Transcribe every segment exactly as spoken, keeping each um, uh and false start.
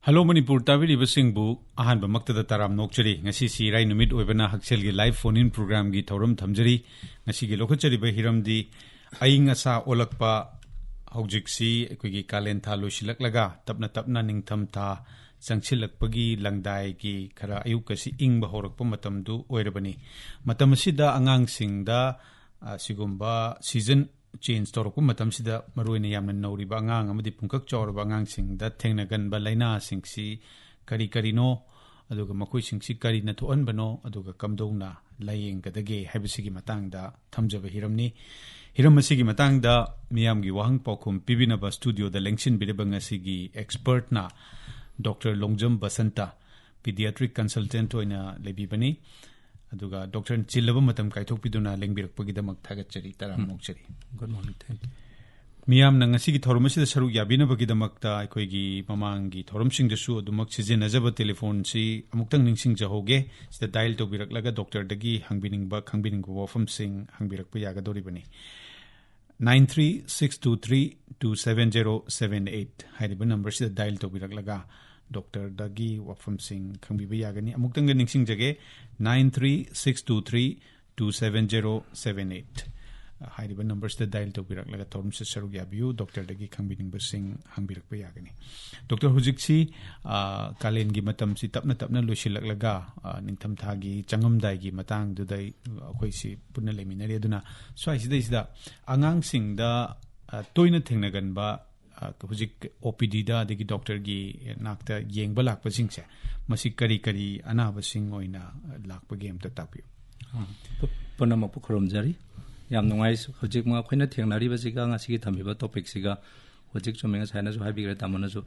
Hello Manipur ꯇꯥꯕꯤꯔꯤꯕꯁꯤꯡꯕꯨ ꯑꯍꯥꯟꯕꯃꯛꯇꯗ ꯇꯔꯥꯝ ꯅꯣꯛꯆꯔꯤ꯫ ꯉꯁꯤꯁꯤ ꯏꯔꯥꯏ ꯅꯨꯃꯤꯠ ꯑꯣꯏꯕꯅ ꯍꯛꯁꯦꯜꯒꯤ live phone in programꯒꯤ ꯊꯧꯔꯝ ꯊꯝꯖꯔꯤ꯫ ꯉꯁꯤꯒꯤ ꯂꯧꯈꯠꯆꯔꯤꯕ ꯍꯤꯔꯝꯗꯤ ꯑꯏꯪ ꯑꯁꯥ ꯑꯣꯜꯂꯛꯄ꯫ ꯍꯧꯖꯤꯛꯁꯤ ꯑꯩꯈꯣꯏꯒꯤ ꯀꯥꯂꯦꯟ ꯊꯥ ꯂꯣꯏꯁꯤꯜꯂꯛꯂꯒ ꯇꯞꯅ ꯇꯞꯅ ꯅꯤꯡꯊꯝ ꯊꯥ ꯆꯪꯁꯤꯜꯂꯛꯄꯒꯤ ꯂꯪꯗꯥꯏꯒꯤ ꯈꯔ ꯑꯌꯨꯛꯀꯁꯤ ꯏꯪꯕ ꯍꯧꯔꯛꯄ ꯃꯇꯝꯗꯨ ꯑꯣꯏꯔꯕꯅꯤ꯫ ꯃꯇꯝ ꯑꯁꯤꯗ ꯑꯉꯥꯡꯁꯤꯡꯗ ꯑꯁꯤꯒꯨꯝꯕ season change ꯇꯧꯔꯛꯄ ꯃꯇꯝꯁꯤꯗ ꯃꯔꯨꯑꯣꯏꯅ ꯌꯥꯝꯅ ꯅꯧꯔꯤꯕ ꯑꯉꯥꯡ ꯑꯃꯗꯤ ꯄꯨꯡꯀꯛ ꯆꯥꯎꯔꯕ ꯑꯉꯥꯡꯁꯤꯡꯗ ꯊꯦꯡꯅꯒꯟꯕ ꯂꯥꯏꯅꯥꯁꯤꯡꯁꯤ ꯀꯔꯤ ꯀꯔꯤꯅꯣ, ꯑꯗꯨꯒ ꯃꯈꯣꯏꯁꯤꯡꯁꯤ ꯀꯔꯤꯅ ꯊꯣꯛꯍꯟꯕꯅꯣ, ꯑꯗꯨꯒ ꯀꯝꯗꯧꯅ ꯂꯥꯌꯦꯡꯒꯗꯒꯦ ꯍꯥꯏꯕꯁꯤꯒꯤ ꯃꯇꯥꯡꯗ ꯊꯝꯖꯕ ꯍꯤꯔꯝꯅꯤ꯫ ꯍꯤꯔꯝ ꯑꯁꯤꯒꯤ ꯃꯇꯥꯡꯗ ꯃꯤꯌꯥꯝꯒꯤ ꯋꯥꯍꯪ ꯄꯥꯎꯈꯨꯝ ꯄꯤꯕꯤꯅꯕ studioꯗ ꯂꯦꯡꯁꯤꯟꯕꯤꯔꯤꯕ ꯉꯁꯤꯒꯤ expertꯅ Doctor Longjam Basanta, pediatric consultant ꯑꯣꯏꯅ ꯂꯩꯕꯤꯕꯅꯤ꯫ ꯑꯗꯨꯒ doctorꯅ ꯆꯤꯜꯂꯕ ꯃꯇꯝ ꯀꯥꯏꯊꯣꯛꯄꯤꯗꯨꯅ ꯂꯦꯡꯕꯤꯔꯛꯄꯒꯤꯗꯃꯛ ꯊꯥꯒꯠꯆꯔꯤ, ꯇꯔꯥꯝꯅ ꯎꯝ꯫ ꯅꯣꯛꯆꯔꯤ꯫ Good morning, thank you꯫ ꯃꯤꯌꯥꯝꯅ ꯉꯁꯤꯒꯤ ꯊꯧꯔꯝ ꯑꯁꯤꯗ ꯁꯔꯨꯛ ꯌꯥꯕꯤꯅꯕꯒꯤꯗꯃꯛꯇ ꯑꯩꯈꯣꯏꯒꯤ ꯃꯃꯥꯡꯒꯤ ꯊꯧꯔꯝꯁꯤꯡꯗꯁꯨ ꯑꯗꯨꯃꯛ ꯁꯤꯖꯤꯟꯅꯖꯕ telephoneꯁꯤ ꯑꯃꯨꯛꯇꯪ ꯅꯤꯡꯁꯤꯡꯖꯍꯧꯒꯦ꯫ ꯁꯤꯗ dial ꯇꯧꯕꯤꯔꯛꯂꯒ doctorꯗꯒꯤ ꯍꯪꯕꯤꯅꯤꯡꯕ, ꯈꯪꯕꯤꯅꯤꯡꯕ ꯋꯥꯐꯝꯁꯤꯡ ꯍꯪꯕꯤꯔꯛꯄ ꯌꯥꯒꯗꯧꯔꯤꯕꯅꯤ꯫ Nine three six two three two seven zero seven eight ꯍꯥꯏꯔꯤꯕ numberꯁꯤꯗ dial ꯇꯧꯕꯤꯔꯛꯂꯒ doctorꯗꯒꯤ ꯋꯥꯐꯝꯁꯤꯡ ꯈꯪꯕꯤꯕ ꯌꯥꯒꯅꯤ꯫ ꯑꯃꯨꯛꯇꯪꯒ ꯅꯤꯡꯁꯤꯡꯖꯒꯦ, nine three six two three two seven zero seven eight ꯍꯥꯏꯔꯤꯕ numberꯁꯤꯗ dial ꯇꯧꯕꯤꯔꯛꯂꯒ ꯊꯧꯔꯝꯁꯤꯗ ꯁꯔꯨꯛ ꯌꯥꯕꯤꯌꯨ꯫ Doctorꯗꯒꯤ ꯈꯪꯕꯤꯅꯤꯡꯕꯁꯤꯡ ꯍꯪꯕꯤꯔꯛꯄ ꯌꯥꯒꯅꯤ꯫ Doctor, ꯍꯧꯖꯤꯛꯁꯤ, ꯑ, ꯀꯥꯂꯦꯟꯒꯤ ꯃꯇꯝꯁꯤ ꯇꯞꯅ ꯇꯞꯅ ꯂꯣꯏꯁꯤꯜꯂꯛꯂꯒ, ꯑ, ꯅꯤꯡꯊꯝꯊꯥꯒꯤ ꯆꯪꯉꯝꯗꯥꯏꯒꯤ ꯃꯇꯥꯡꯗꯨꯗ ꯑꯩꯈꯣꯏꯁꯤ ꯄꯨꯟꯅ ꯂꯩꯃꯤꯟꯅꯔꯤ꯫ ꯑꯗꯨꯅ ꯁ꯭ꯋꯥꯏꯁꯤꯗꯩꯁꯤꯗ ꯑꯉꯥꯡꯁꯤꯡꯗ, ꯑ, ꯇꯣꯏꯅ ꯊꯦꯡꯅꯒꯟꯕ, ꯑ, ꯍꯧꯖꯤꯛ OPDꯗ ꯑꯗꯒꯤ doctorꯒꯤ ꯅꯥꯛꯇ ꯌꯦꯡꯕ ꯂꯥꯛꯄꯁꯤꯡꯁꯦ, ꯃꯁꯤ ꯀꯔꯤ ꯀꯔꯤ ꯑꯅꯥꯕꯁꯤꯡ ꯑꯣꯏꯅ ꯂꯥꯛꯄꯒꯦ ꯑꯝꯇ ꯇꯥꯛꯄꯤꯌꯨ꯫ ꯑ, ꯄꯨ-, ꯄꯨꯝꯅꯃꯛꯄꯨ ꯈꯨꯔꯨꯝꯖꯔꯤ꯫ ꯌꯥꯝ ꯅꯨꯡꯉꯥꯏ꯫ ꯍꯧꯖꯤꯛ ꯑꯩꯈꯣꯏꯅ ꯊꯦꯡꯅꯔꯤꯕꯁꯤꯒ ꯉꯁꯤꯒꯤ ꯊꯝꯃꯤꯕ topicꯁꯤꯒ ꯍꯧꯖꯤꯛ ꯆꯨꯝꯃꯦ, ꯉꯁꯥꯏꯅꯁꯨ ꯍꯥꯏꯕꯤꯈ꯭ꯔꯦ, ꯇꯥꯃꯣꯅꯁꯨ꯫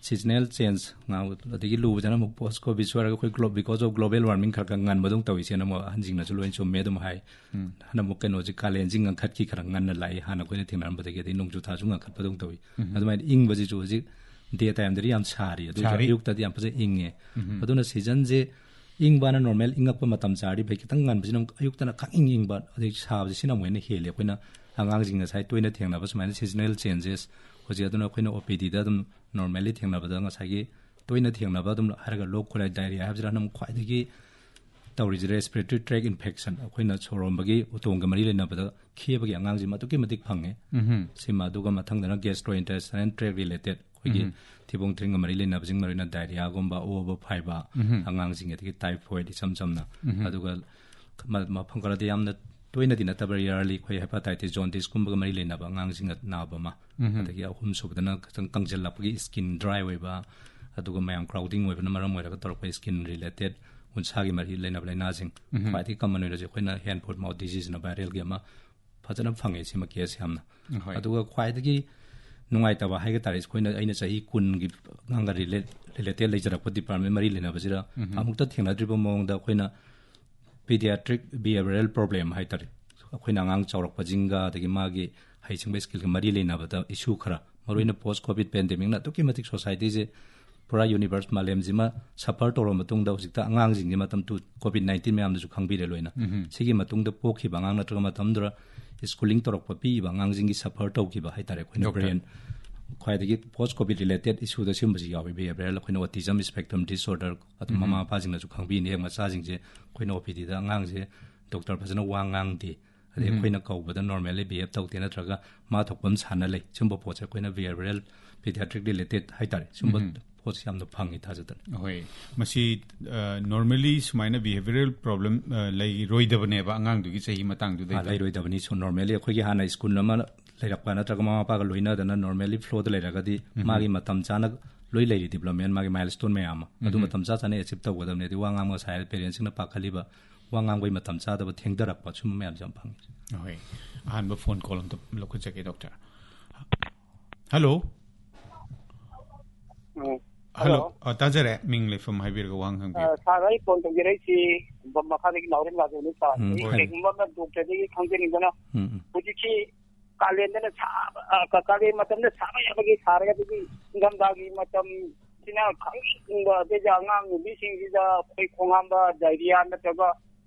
Seasonal change ꯉꯥꯡꯕ, ꯑꯗꯒꯤ ꯂꯨꯕꯗꯅ ꯑꯃꯨꯛ post covid ꯁꯣꯏꯔꯒ ꯑꯩꯈꯣꯏ glo-, because of global warming ꯈꯔ ꯈꯔ ꯉꯟꯕꯗꯧ ꯇꯧꯏ, ꯁꯤꯅ ꯑꯃꯨꯛ ꯑꯍꯟꯁꯤꯡꯅꯁꯨ ꯂꯣꯏ ꯆꯨꯝꯃꯦ ꯑꯗꯨꯝ ꯍꯥꯏ꯫ ꯎꯝ꯫ ꯍꯟꯗꯛ ꯑꯃꯨꯛ ꯀꯩꯅꯣꯁꯤ ꯀꯥꯂꯦꯟꯁꯤ ꯉꯟꯈꯠꯈꯤ, ꯈꯔ ꯉꯟꯅ ꯂꯥꯛꯏ, ꯍꯥꯟꯅ ꯑꯩꯈꯣꯏꯅ ꯊꯦꯡꯅꯔꯝꯕꯗꯒꯤ꯫ ꯑꯗꯩ ꯅꯣꯡꯖꯨ ꯊꯥꯁꯨ ꯉꯟꯈꯠꯄꯗꯧ ꯇꯧꯏ꯫ ꯎꯝ꯫ ꯑꯗꯨꯃꯥꯏꯅ ꯏꯪꯕꯁꯤꯁꯨ ꯍꯧꯖꯤꯛ day timeꯗꯗꯤ ꯌꯥꯝ ꯁꯥꯔꯤ, ꯑꯗꯨ ꯁꯥꯔꯤ꯫ ꯑꯌꯨꯛꯇꯗꯤ ꯌꯥꯝ ꯐꯖꯅ ꯏꯪꯉꯦ꯫ ꯎꯝ꯫ ꯑꯗꯨꯅ seasonꯁꯦ ꯏꯪꯕꯅ normal ꯏꯪꯉꯛꯄ ꯃꯇꯝ ꯆꯥꯔꯗꯤ ꯐꯩ, ꯈꯤꯇꯪ ꯉꯟꯕꯁꯤꯅ ꯑꯃꯨꯛ ꯑꯌꯨꯛꯇꯅ ꯈꯪ ꯏꯪ ꯏꯪꯕ, ꯑꯗꯩ ꯁꯥꯕꯁꯦ ꯁꯤꯅ ꯑꯃꯨꯛ ꯍꯦꯟꯅ ꯍꯦꯜꯂꯦ꯫ ꯑꯩꯈꯣꯏꯅ ꯑꯉꯥꯡꯁꯤꯡ ꯉꯁꯥꯏ ꯇꯣꯏꯅ ꯊꯦꯡꯅꯕ ꯁꯨꯃꯥꯏꯅ seasonal changes, ꯍꯧꯖꯤꯛ ꯑꯗꯨꯅ ꯑꯩꯈꯣꯏꯅ OPDꯗ ꯑꯗꯨꯝ normally ꯊꯦꯡꯅꯕꯗ ꯉꯁꯥꯏꯒꯤ ꯇꯣꯏꯅ ꯊꯦꯡꯅꯕ ꯑꯗꯨꯝ ꯍꯥꯏꯔꯒ low cholera diarrhea ꯍꯥꯏꯕꯁꯤꯗ ꯑꯅꯝꯕ ꯈ꯭ꯋꯥꯏꯗꯒꯤ ꯇꯧꯔꯤꯁꯦ respiratory tract infection, ꯑꯩꯈꯣꯏꯅ ꯁꯣꯔ ꯍꯣꯟꯕꯒꯤ ꯎꯇꯣꯡꯒ ꯃꯔꯤ ꯂꯩꯅꯕꯗ ꯈꯦꯕꯒꯤ ꯑꯉꯥꯡꯁꯤ ꯑꯗꯨꯛꯀꯤ ꯃꯇꯤꯛ ꯐꯪꯉꯦ꯫ ꯁꯤꯃ, ꯑꯗꯨꯒ ꯃꯊꯪꯗꯅ gastrointestinal tract related, ꯑꯩꯈꯣꯏꯒꯤ ꯊꯤꯕꯣꯡ ꯊꯤꯔꯤꯡꯒ ꯃꯔꯤ ꯂꯩꯅꯕꯁꯤꯡ, ꯃꯔꯨꯑꯣꯏꯅ diarrheaꯒꯨꯝꯕ, ꯑꯣꯕ ꯐꯥꯏꯕ ꯑꯉꯥꯡꯁꯤꯡ, ꯑꯗꯒꯤ typhoid ꯏꯆꯝ ꯆꯝꯅ, ꯑꯗꯨꯒ ꯃ-, ꯃꯐꯝ ꯈꯔꯗ ꯌꯥꯝꯅ ꯇꯣꯏꯅꯗꯤ ꯅꯠꯇꯕ rarely ꯑꯩꯈꯣꯏ hepatitis jaundiceꯀꯨꯝꯕꯒ ꯃꯔꯤ ꯂꯩꯅꯕ ꯑꯉꯥꯡꯁꯤꯡꯅ ꯅꯥꯕ ꯑꯃ, ꯑꯗꯒꯤ ꯑꯍꯨꯝꯁꯨꯕꯗꯅ ꯈꯤꯇꯪ ꯀꯪꯁꯤꯜꯂꯛꯄꯒꯤ skin dry ꯑꯣꯏꯕ, ꯑꯗꯨꯒ ꯃꯌꯥꯝ crowding ꯑꯣꯏꯕꯅ ꯃꯔꯝ ꯑꯣꯏꯔꯒ ꯇꯧꯔꯛꯄ skin related ꯎꯟꯁꯥꯒꯤ ꯃꯔꯤ ꯂꯩꯅꯕ ꯂꯥꯏꯅꯥꯁꯤꯡ꯫ ꯈ꯭ꯋꯥꯏꯗꯒꯤ common ꯑꯣꯏꯔꯤꯁꯦ ꯑꯩꯈꯣꯏꯅ hand foot mouth diseaseꯅ viralꯒꯤ ꯑꯃ ꯐꯖꯅ ꯐꯪꯉꯦ ꯁꯤꯃ case ꯌꯥꯝꯅ꯫ ꯑꯗꯨꯒ ꯈ꯭ꯋꯥꯏꯗꯒꯤ ꯅꯨꯡꯉꯥꯏꯇꯕ ꯍꯥꯏꯒ ꯇꯥꯔꯦ, ꯑꯩꯈꯣꯏꯅ, ꯑꯩꯅ ꯆꯍꯤ ꯀꯨꯟꯒꯤ ꯑꯉꯥꯡꯒ relate, related ꯂꯩꯖꯔꯛꯄ department ꯃꯔꯤ ꯂꯩꯅꯕꯁꯤꯗ ꯑꯃꯨꯛꯇ ꯊꯦꯡꯅꯗ꯭ꯔꯤꯕ ꯃꯑꯣꯡꯗ ꯑꯩꯈꯣꯏꯅ pediatric behavioral problem ꯍꯥꯏ ꯇꯥꯔꯦ, ꯑꯩꯈꯣꯏꯅ ꯑꯉꯥꯡ ꯆꯥꯎꯔꯛꯄꯁꯤꯡꯒ ꯑꯗꯒꯤ ꯃꯥꯒꯤ ꯍꯩꯁꯤꯡꯕ skillꯒ ꯃꯔꯤ ꯂꯩꯅꯕꯗ issue ꯈꯔ, ꯃꯔꯨꯑꯣꯏꯅ post covid pandemicꯅ ꯑꯗꯨꯛꯀꯤ ꯃꯇꯤꯛ societyꯁꯦ ꯄꯨꯔꯥ universe ꯃꯥꯂꯦꯝꯁꯤꯃ suffer ꯇꯧꯔꯕ ꯃꯇꯨꯡꯗ ꯍꯧꯖꯤꯛꯇ ꯑꯉꯥꯡꯁꯤꯡꯁꯤ ꯃꯇꯝ ꯇꯨ covid nineteen ꯃꯌꯥꯝꯗꯁꯨ ꯈꯪꯕꯤꯔꯦ ꯂꯣꯏꯅ꯫ ꯁꯤꯒꯤ ꯃꯇꯨꯡꯗ ꯄꯣꯛꯈꯤꯕ ꯑꯉꯥꯡ ꯅꯠꯇ꯭ꯔꯒ ꯃꯇꯝꯗꯨꯗ schooling ꯇꯧꯔꯛꯄ ꯄꯤꯛꯏꯕ ꯑꯉꯥꯡꯁꯤꯡꯒꯤ suffer ꯇꯧꯈꯤꯕ ꯍꯥꯏ ꯇꯥꯔꯦ, ꯑꯩꯈꯣꯏꯅ brain ꯈ꯭ꯋꯥꯏꯗꯒꯤ post covid related issueꯗ ꯁꯤꯒꯨꯝꯕꯁꯤ ꯌꯥꯎꯏ꯫ Behavioral ꯑꯩꯈꯣꯏꯅ autism spectrum disorder, ꯑꯗꯨꯝ ꯃꯃꯥ ꯃꯄꯥꯁꯤꯡꯅꯁꯨ ꯈꯪꯕꯤꯅꯤ, ꯍꯦꯛ ꯃꯆꯥꯁꯤꯡꯁꯦ ꯑꯩꯈꯣꯏꯅ OPDꯗ ꯑꯉꯥꯡꯁꯦ doctor ꯐꯖꯅ ꯋꯥ ꯉꯥꯡꯗꯦ, ꯑꯗꯩ ꯑꯩꯈꯣꯏꯅ ꯀꯧꯕꯗ normally behave ꯇꯧꯗꯦ, ꯅꯠꯇ꯭ꯔꯒ ꯃꯥ ꯊꯣꯛꯄ ꯑꯃ ꯁꯥꯟꯅ ꯂꯩ, ꯁꯤꯒꯨꯝꯕ ꯄꯣꯠꯁꯦ ꯑꯩꯈꯣꯏꯅ behavioral pediatric related ꯍꯥꯏ ꯇꯥꯔꯦ, ꯁꯤꯒꯨꯝꯕ ꯄꯣꯠꯁꯦ ꯌꯥꯝꯅ ꯐꯪꯉꯤ ꯊꯥꯖꯗꯅ꯫ ꯍꯣꯏ, ꯃꯁꯤ normally ꯁꯨꯃꯥꯏꯅ behavioral problem ꯂꯩꯔꯣꯏꯗꯕꯅꯦꯕ ꯑꯉꯥꯡꯗꯨꯒꯤ ꯆꯍꯤ ꯃꯇꯥꯡꯗꯨꯗꯩꯗ꯫ ꯂꯩꯔꯣꯏꯗꯕꯅꯤ꯫ So normally ꯑꯩꯈꯣꯏꯒꯤ ꯍꯥꯟꯅ school ꯑꯃ ꯂꯩꯔꯛꯄ ꯅꯠꯇ꯭ꯔꯒ ꯃꯃꯥ ꯃꯄꯥꯒ ꯂꯣꯏꯅꯗꯅ normally flowꯗ ꯂꯩꯔꯒꯗꯤ ꯃꯥꯒꯤ ꯃꯇꯝ ꯆꯥꯅ ꯂꯣꯏ ꯂꯩꯔꯤ development, ꯃꯥꯒꯤ milestone ꯃꯌꯥꯝ ꯑꯃ ꯑꯗꯨ ꯃꯇꯝ ꯆꯥ ꯆꯥꯅ achieve ꯇꯧꯒꯗꯕꯅꯤ꯫ ꯑꯗꯩ ꯋꯥ ꯉꯥꯡꯕ ꯉꯁꯥꯏ parentꯁꯤꯡꯅ ꯄꯥꯈꯠꯂꯤꯕ ꯋꯥ ꯉꯥꯡꯕꯒꯤ ꯃꯇꯝ ꯆꯥꯗꯕ, ꯊꯦꯡꯊꯔꯛꯄ, ꯁꯨꯝꯕ ꯃꯌꯥꯝꯁꯦ ꯌꯥꯝ ꯐꯪꯉꯤ꯫ ꯍꯣꯏ, ꯑꯍꯥꯟꯕ phone call ꯑꯝꯇ ꯂꯧꯈꯠꯆꯒꯦ doctor꯫ Hello꯫ ꯎꯝ, Hello꯫ ꯑ, ꯇꯥꯖꯔꯦ꯫ ꯃꯤꯡ ꯂꯩꯐꯝ ꯍꯥꯏꯕꯤꯔꯒ ꯋꯥꯍꯪ ꯍꯪꯕꯤꯌꯨ꯫ ꯁꯥꯔ, ꯑꯩ phone ꯇꯧꯖꯔꯛꯏꯁꯤ ꯕꯝ ꯃꯈꯥꯗꯒꯤ ꯅꯥꯎꯔꯦꯝ ꯔꯥꯖꯨꯅꯤ ꯁꯥꯔ꯫ ꯎꯝ, ꯑꯩ ꯍꯣꯏ꯫ ꯀꯩꯒꯨꯝꯕ ꯑꯃ doctorꯗꯒꯤ ꯈꯪꯖꯅꯤꯡꯗꯅ, ꯎꯝ, ꯎꯝ꯫ ꯍꯧꯖꯤꯛꯁꯤ ꯀꯥꯂꯦꯟꯗꯅ ꯁꯥꯕ, ꯑ, ꯀ-, ꯀꯥꯂꯦꯟ ꯃꯇꯝꯗ ꯁꯥꯕ ꯌꯥꯕꯒꯤ ꯁꯥꯔꯒꯗꯤ, ꯏꯪꯊꯝꯊꯥꯒꯤ ꯃꯇꯝꯁꯤꯅ ꯈꯪꯖꯤꯟꯕ, ꯑꯗꯩꯗꯤ ꯑꯉꯥꯡ ꯅꯨꯕꯤꯁꯤꯡꯁꯤꯗ ꯑꯩꯈꯣꯏ ꯈꯣꯡ ꯍꯥꯝꯕ, diarrhea ꯅꯠꯇ꯭ꯔꯒ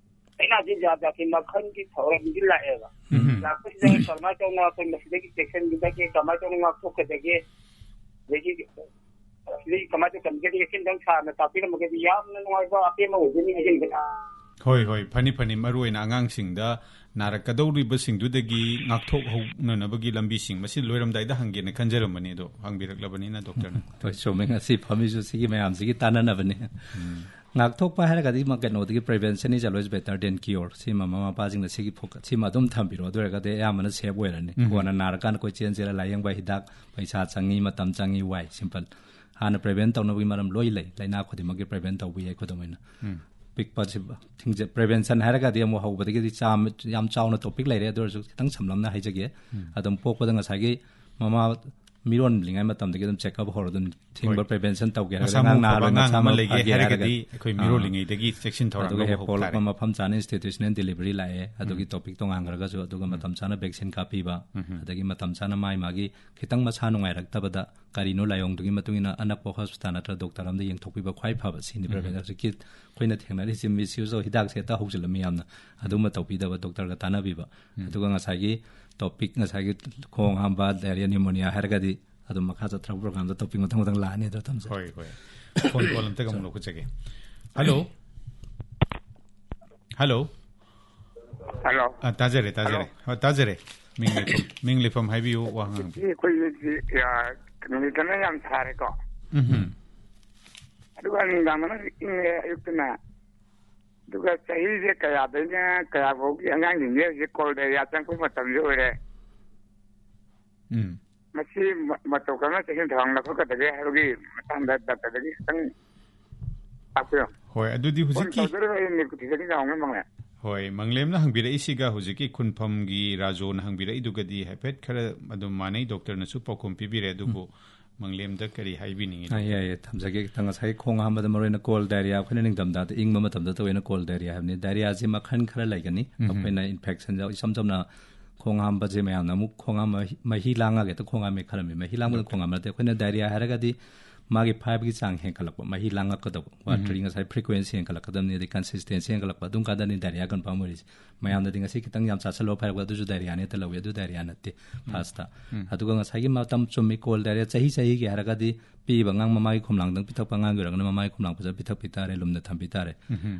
ꯂꯥꯏꯅꯥꯁꯤ ꯖꯥꯠ ꯖꯥꯠꯀꯤ ꯃꯈꯜꯒꯤ ꯊꯧꯔꯝꯗꯤ ꯂꯥꯛꯑꯦꯕ꯫ ꯎꯝ꯫ ꯂꯥꯛꯄꯁꯤꯗ ꯀꯃꯥꯏꯅ ꯇꯧꯅ ꯑꯩꯈꯣꯏ ꯃꯁꯤꯗꯒꯤ ꯆꯦꯛꯁꯤꯟꯒꯗꯒꯦ, ꯀꯃꯥꯏꯅ ꯇꯧꯅ ꯉꯥꯛꯊꯣꯛꯀꯗꯒꯦ, ꯑꯗꯒꯤ ꯁꯤꯗꯩ ꯀꯃꯥꯏꯅ ꯇꯧꯒꯅꯤ? ꯁꯤ ꯑꯝꯇꯪ ꯁꯥꯔꯅ ꯇꯥꯛꯄꯤꯔꯝꯃꯒꯗꯤ ꯌꯥꯝꯅ ꯅꯨꯡꯉꯥꯏꯕ ꯑꯄꯦꯟꯕ ꯑꯣꯏꯒꯅꯤ ꯍꯥꯏꯖꯅꯤꯡꯕ꯫ ꯍꯣꯏ, ꯍꯣꯏ, ꯐꯅꯤ, ꯐꯅꯤ꯫ ꯃꯔꯨ ꯑꯣꯏꯅ ꯑꯉꯥꯡꯁꯤꯡꯗ ꯅꯥꯔꯛꯀꯗꯧꯔꯤꯕꯁꯤꯡꯗꯨꯗꯒꯤ ꯉꯥꯛꯊꯣꯛꯍꯧꯅꯅꯕꯒꯤ ꯂꯝꯕꯤꯁꯤꯡ, ꯃꯁꯤ ꯂꯣꯏꯔꯝꯗꯥꯏꯗ ꯍꯪꯒꯦꯅ ꯈꯟꯖꯔꯝꯕꯅꯤ, ꯑꯗꯣ ꯍꯪꯕꯤꯔꯛꯂꯕꯅꯤꯅ ꯗꯣꯛꯇꯔꯅ꯫ ꯍꯣꯏ, ꯆꯨꯝꯃꯦ꯫ ꯉꯁꯤ ꯐꯝꯃꯤꯁꯨ ꯁꯤꯒꯤ ꯃꯌꯥꯝꯁꯤꯒꯤ ꯇꯥꯟꯅꯅꯕꯅꯤ꯫ ꯎꯝ꯫ ꯉꯥꯛꯊꯣꯛꯄ ꯍꯥꯏꯔꯒꯗꯤ ꯃ-, ꯀꯩꯅꯣꯗꯒꯤ prevention is always better than cure꯫ ꯁꯤꯃ ꯃꯃꯥ ꯃꯄꯥꯁꯤꯡꯅ ꯁꯤꯒꯤ focus, ꯁꯤꯃ ꯑꯗꯨꯝ ꯊꯝꯕꯤꯔꯣ꯫ ꯑꯗꯨ ꯑꯣꯏꯔꯒꯗꯤ ꯑꯌꯥꯝꯕꯅ safe ꯑꯣꯏꯔꯅꯤ꯫ ꯎꯝ꯫ ꯀꯣꯟꯅ ꯅꯥꯔꯀꯥꯟꯗ ꯀꯣꯏꯆꯦꯟ ꯆꯦꯜꯂ ꯂꯥꯏꯌꯦꯡꯕ, ꯍꯤꯗꯥꯛ ꯄꯩꯁꯥ ꯆꯪꯉꯤ, ꯃꯇꯝ ꯆꯪꯉꯤ, ꯋꯥꯏ꯫ Simple꯫ ꯍꯥꯟꯅ prevent ꯇꯧꯅꯕꯒꯤ ꯃꯔꯝ ꯂꯣꯏ ꯂꯩ꯫ ꯂꯥꯏꯅꯥ ꯈꯨꯗꯤꯡꯃꯛꯀꯤ prevent ꯇꯧꯕ ꯌꯥꯏ ꯈꯨꯗꯝ ꯑꯣꯏꯅ꯫ ꯎꯝ꯫ ꯄꯤꯛꯄꯁꯤ ꯊꯤꯡꯖ-, prevention ꯍꯥꯏꯔꯒꯗꯤ ꯑꯃꯨꯛ ꯍꯧꯕꯗꯒꯤꯗꯤ ꯆꯥꯝ-, ꯌꯥꯝ ꯆꯥꯎꯅ topic ꯂꯩꯔꯦ꯫ ꯑꯗꯨ ꯑꯣꯏꯔꯁꯨ ꯈꯤꯇꯪ ꯁꯝꯂꯞꯅ ꯍꯥꯏꯖꯒꯦ꯫ ꯎꯝ꯫ ꯑꯗꯨꯝ ꯄꯣꯛꯄꯗ ꯉꯁꯥꯏꯒꯤ ꯃꯃꯥ ꯃꯤꯔꯣꯜꯂꯤꯉꯩ ꯃꯇꯝꯗꯒꯤ ꯑꯗꯨꯝ check up ꯍꯧꯔ ꯑꯗꯨꯝ ꯊꯤꯡꯕ ꯍꯣꯏ꯫ prevention ꯇꯧꯒꯦ ꯍꯥꯏꯔꯒ ꯃꯁꯥ ꯑꯉꯥꯡ ꯃꯎ ꯐꯕ ꯅꯍꯥꯔꯣꯏ ꯑꯉꯥꯡ ꯃꯆꯥ ꯑꯃ ꯃꯎ ꯂꯩꯒꯦ ꯐꯒꯦ ꯍꯥꯏꯔꯒꯗꯤ ꯍꯥꯏꯔꯒꯗꯤ ꯑꯩꯈꯣꯏ ꯑꯥ꯫ ꯃꯤꯔꯣꯜꯂꯤꯉꯩꯗꯒꯤ ꯆꯦꯛꯁꯤꯟ ꯊꯧꯔꯥꯡ ꯑꯗꯨꯒ ꯂꯧꯕ ꯍꯦꯛ ꯍꯧꯕ ꯄꯣꯛꯂꯛꯄ ꯇꯥꯔꯦ꯫ ꯃꯐꯝ ꯆꯥꯅ institutional delivery ꯂꯥꯛꯑꯦ꯫ ꯑꯗꯨꯒꯤ ꯎꯝ꯫ Topic ꯇꯣꯉꯥꯟꯈ꯭ꯔꯒꯁꯨ ꯑꯗꯨꯒ ꯎꯝ꯫ ꯃꯇꯝ ꯆꯥꯅ vaccine ꯀꯥꯞꯄꯤꯕ, ꯎꯝ꯫ ꯑꯗꯒꯤ ꯃꯇꯝ ꯆꯥꯅ ꯃꯥꯏ ꯃꯥꯒꯤ ꯈꯤꯇꯪ ꯃꯁꯥ ꯅꯨꯡꯉꯥꯏꯔꯛꯇꯕꯗ ꯀꯔꯤꯅꯣ ꯂꯥꯏꯑꯣꯡꯗꯨꯒꯤ ꯃꯇꯨꯡ ꯏꯟꯅ ꯑꯅꯛꯄ hospital ꯅꯠꯇ꯭ꯔꯒ doctor ꯑꯃꯗ ꯌꯦꯡꯊꯣꯛꯄꯤꯕ ꯈ꯭ꯋꯥꯏ ꯐꯕ ꯁꯤꯅꯤ꯫ ꯎꯝ꯫ Prevention ꯍꯧꯖꯤꯛꯀꯤ ꯑꯩꯈꯣꯏꯅ ꯊꯦꯡꯅꯔꯤꯁꯤ misuse of ꯍꯤꯗꯥꯛꯁꯦ ꯍꯦꯛꯇ ꯍꯧꯖꯤꯜꯂꯝꯃꯤ ꯌꯥꯝꯅ꯫ ꯑꯗꯨꯝꯕ ꯇꯧꯕꯤꯗꯕ, doctor ꯒ ꯇꯥꯟꯅꯕꯤꯕ꯫ ꯎꯝ꯫ ꯑꯗꯨꯒ ꯉꯁꯥꯏꯒꯤ topic, ꯉꯁꯥꯏꯒꯤ ꯈꯣꯡ ꯍꯥꯝꯕ, diarrhea, pneumonia ꯍꯥꯏꯔꯒꯗꯤ ꯑꯗꯨꯝ ꯃꯈꯥ ꯆꯠꯊꯔꯛꯄ program ꯗ topic ꯃꯊꯪ ꯃꯊꯪ ꯂꯥꯛꯑꯅꯤ ꯑꯗꯣ ꯊꯝꯖꯔꯦ꯫ ꯍꯣꯏ, ꯍꯣꯏ꯫ Phone call ꯑꯝꯇꯒ ꯑꯃꯨꯛ ꯂꯧꯈꯠꯆꯒꯦ꯫ Hello꯫ Hello꯫ Hello꯫ ꯑ, ꯇꯥꯖꯔꯦ, ꯇꯥꯖꯔꯦ꯫ Hello꯫ ꯍꯣꯏ, ꯇꯥꯖꯔꯦ꯫ ꯃꯤꯡ ꯂꯩꯐꯝ, ꯃꯤꯡ ꯂꯩꯐꯝ ꯍꯥꯏꯕꯤꯌꯨ, ꯋꯥꯍꯪ ꯍꯪꯕꯤꯌꯨ꯫ ꯁꯤ ꯑꯩꯈꯣꯏꯒꯤ, ꯁꯤ, ꯑ, ꯀꯩꯅꯣ, ꯅꯨꯃꯤꯠꯇꯅ ꯌꯥꯝ ꯁꯥꯔꯦꯀꯣ꯫ ꯎꯝ꯫ ꯑꯗꯨꯒ ꯅꯨꯡꯗꯥꯡꯗꯅ ꯏꯪꯉꯦ, ꯑꯌꯨꯛꯇꯅ꯫ ꯑꯗꯨꯒ ꯆꯍꯤꯁꯦ ꯀꯌꯥꯗꯩꯅ ꯀꯌꯥ ꯐꯥꯎꯒꯤ ꯑꯉꯥꯡꯁꯤꯡꯁꯦ ꯍꯧꯖꯤꯛ cold diarrhea ꯆꯪꯉꯛꯄ ꯃꯇꯝꯁꯦ ꯑꯣꯏꯔꯦ꯫ ꯎꯝ꯫ ꯃꯁꯤ ꯃ-, ꯃꯇꯧ ꯀꯔꯝꯅ ꯆꯦꯛꯁꯤꯟ ꯊꯧꯔꯥꯡ ꯂꯧꯈꯠꯀꯗꯒꯦ ꯍꯥꯏꯕꯒꯤ ꯃꯇꯥꯡꯗ doctor ꯗꯒꯤ ꯈꯤꯇꯪ ꯇꯥꯛꯄꯤꯌꯨ꯫ ꯍꯣꯏ, ꯑꯗꯨꯗꯤ phone ꯍꯧꯖꯤꯛꯀꯤ ꯇꯧꯖꯔꯤꯕ ꯑꯩ ꯅꯤꯀꯨꯊꯤꯗꯒꯤ ꯌꯥꯎꯅ ꯃꯪꯂꯦ꯫ ꯍꯣꯏ, ꯃꯪꯂꯦꯝꯅ ꯍꯪꯕꯤꯔꯛꯏꯁꯤꯒ ꯍꯧꯖꯤꯛꯀꯤ ꯈꯨꯟꯐꯝꯒꯤ ꯔꯥꯖꯣꯅ ꯍꯪꯕꯤꯔꯛꯏꯗꯨꯒꯗꯤ ꯍꯥꯏꯐꯦꯠ ꯈꯔ ꯑꯗꯨꯝ ꯃꯥꯟꯅꯩ꯫ Doctor ꯅꯁꯨ ꯄꯥꯎꯈꯨꯝ ꯄꯤꯕꯤꯔꯦ, ꯑꯗꯨꯕꯨ ꯎꯝ꯫ ꯃꯪꯂꯦꯝꯗ ꯀꯔꯤ ꯍꯥꯏꯕꯤꯅꯤꯡꯉꯤ? ꯑ, ꯌꯥꯏ, ꯌꯥꯏ, ꯊꯝꯖꯒꯦ꯫ ꯈꯤꯇꯪ ꯉꯁꯥꯏ ꯈꯣꯡ ꯍꯥꯝꯕꯗ ꯃꯔꯨ ꯑꯣꯏꯅ cold diarrhea, ꯑꯩꯈꯣꯏꯅ ꯅꯤꯡꯊꯝꯊꯥꯗ ꯏꯪꯕ ꯃꯇꯝꯗ ꯇꯧꯋꯦꯅ cold diarrhea ꯍꯥꯏꯕꯅꯤ꯫ Diarrhea ꯁꯤ ꯃꯈꯜ ꯈꯔ ꯂꯩꯒꯅꯤ꯫ ꯎꯝ꯫ ꯑꯩꯈꯣꯏꯅ infection ꯌꯥꯎ-, ꯏꯁꯝ ꯁꯝꯅ ꯈꯣꯡ ꯍꯥꯝꯕꯁꯦ ꯃꯌꯥꯝꯅ ꯑꯃꯨꯛ ꯈꯣꯡ ꯍꯥꯝꯕ ꯃꯍꯤ, ꯃꯍꯤ ꯂꯥꯡꯉꯒ ꯍꯦꯛꯇ ꯈꯣꯡ ꯍꯥꯝꯃꯦ ꯈꯜꯂꯝꯃꯤ꯫ ꯃꯍꯤ ꯂꯥꯡꯕꯗ ꯈꯣꯡ ꯍꯥꯝꯕ ꯅꯠꯇꯦ꯫ ꯑꯩꯈꯣꯏꯅ diarrhea ꯍꯥꯏꯔꯒꯗꯤ ꯃꯥꯒꯤ ꯐꯥꯏꯕꯒꯤ ꯆꯥꯡ ꯍꯦꯟꯒꯠꯂꯛꯄ, ꯃꯍꯤ ꯂꯥꯡꯉꯛꯀꯗꯕ, ꯋꯥꯇꯔꯤ ꯉꯁꯥꯏ ꯐ꯭ꯔꯤꯀ꯭ꯋꯦꯟꯁꯤ ꯍꯦꯟꯒꯠꯂꯛꯀꯗꯕꯅꯤ, ꯑꯗꯩ ꯀꯟꯁꯤꯁꯇꯦꯟꯁꯤ ꯍꯦꯟꯒꯠꯂꯛꯄ, ꯑꯗꯨꯝ ꯀꯥꯟꯗꯅꯤ ꯗꯥꯏꯔꯤꯌꯥ ꯀꯟꯐꯥꯔꯝ ꯑꯣꯏꯔꯤꯁꯦ꯫ ꯃꯌꯥꯝꯅꯗꯤ ꯉꯁꯤ ꯈꯤꯇꯪ ꯌꯥꯝ ꯆꯥꯁꯜꯂꯣ ꯐꯥꯏꯔꯛꯄ ꯑꯗꯨꯁꯨ ꯗꯥꯏꯔꯤꯌꯥꯅꯦ ꯍꯦꯛꯇ ꯂꯧꯏ, ꯑꯗꯨ ꯗꯥꯏꯔꯤꯌꯥ ꯅꯠꯇꯦ꯫ ꯐꯥꯔꯁꯇ ꯑꯗꯨꯒ ꯉꯁꯥꯏꯒꯤ ꯃꯇꯝ ꯆꯨꯝꯃꯤ, ꯀꯣꯜ ꯗꯥꯏꯔꯤꯌꯥ ꯆꯍꯤ ꯆꯍꯤꯒꯤ ꯍꯥꯏꯔꯒꯗꯤ ꯄꯤꯕ ꯑꯉꯥꯡ ꯃꯃꯥꯒꯤ ꯈꯣꯝꯂꯥꯡꯗꯪ ꯄꯤꯊꯛꯄ ꯑꯉꯥꯡꯒꯤ ꯑꯣꯏꯔꯒꯅ ꯃꯃꯥꯒꯤ ꯈꯣꯝꯂꯥꯡ ꯐꯖꯅ ꯄꯤꯊꯛꯄꯤ ꯇꯥꯔꯦ, ꯂꯨꯝꯅ ꯊꯝꯕꯤ ꯇꯥꯔꯦ꯫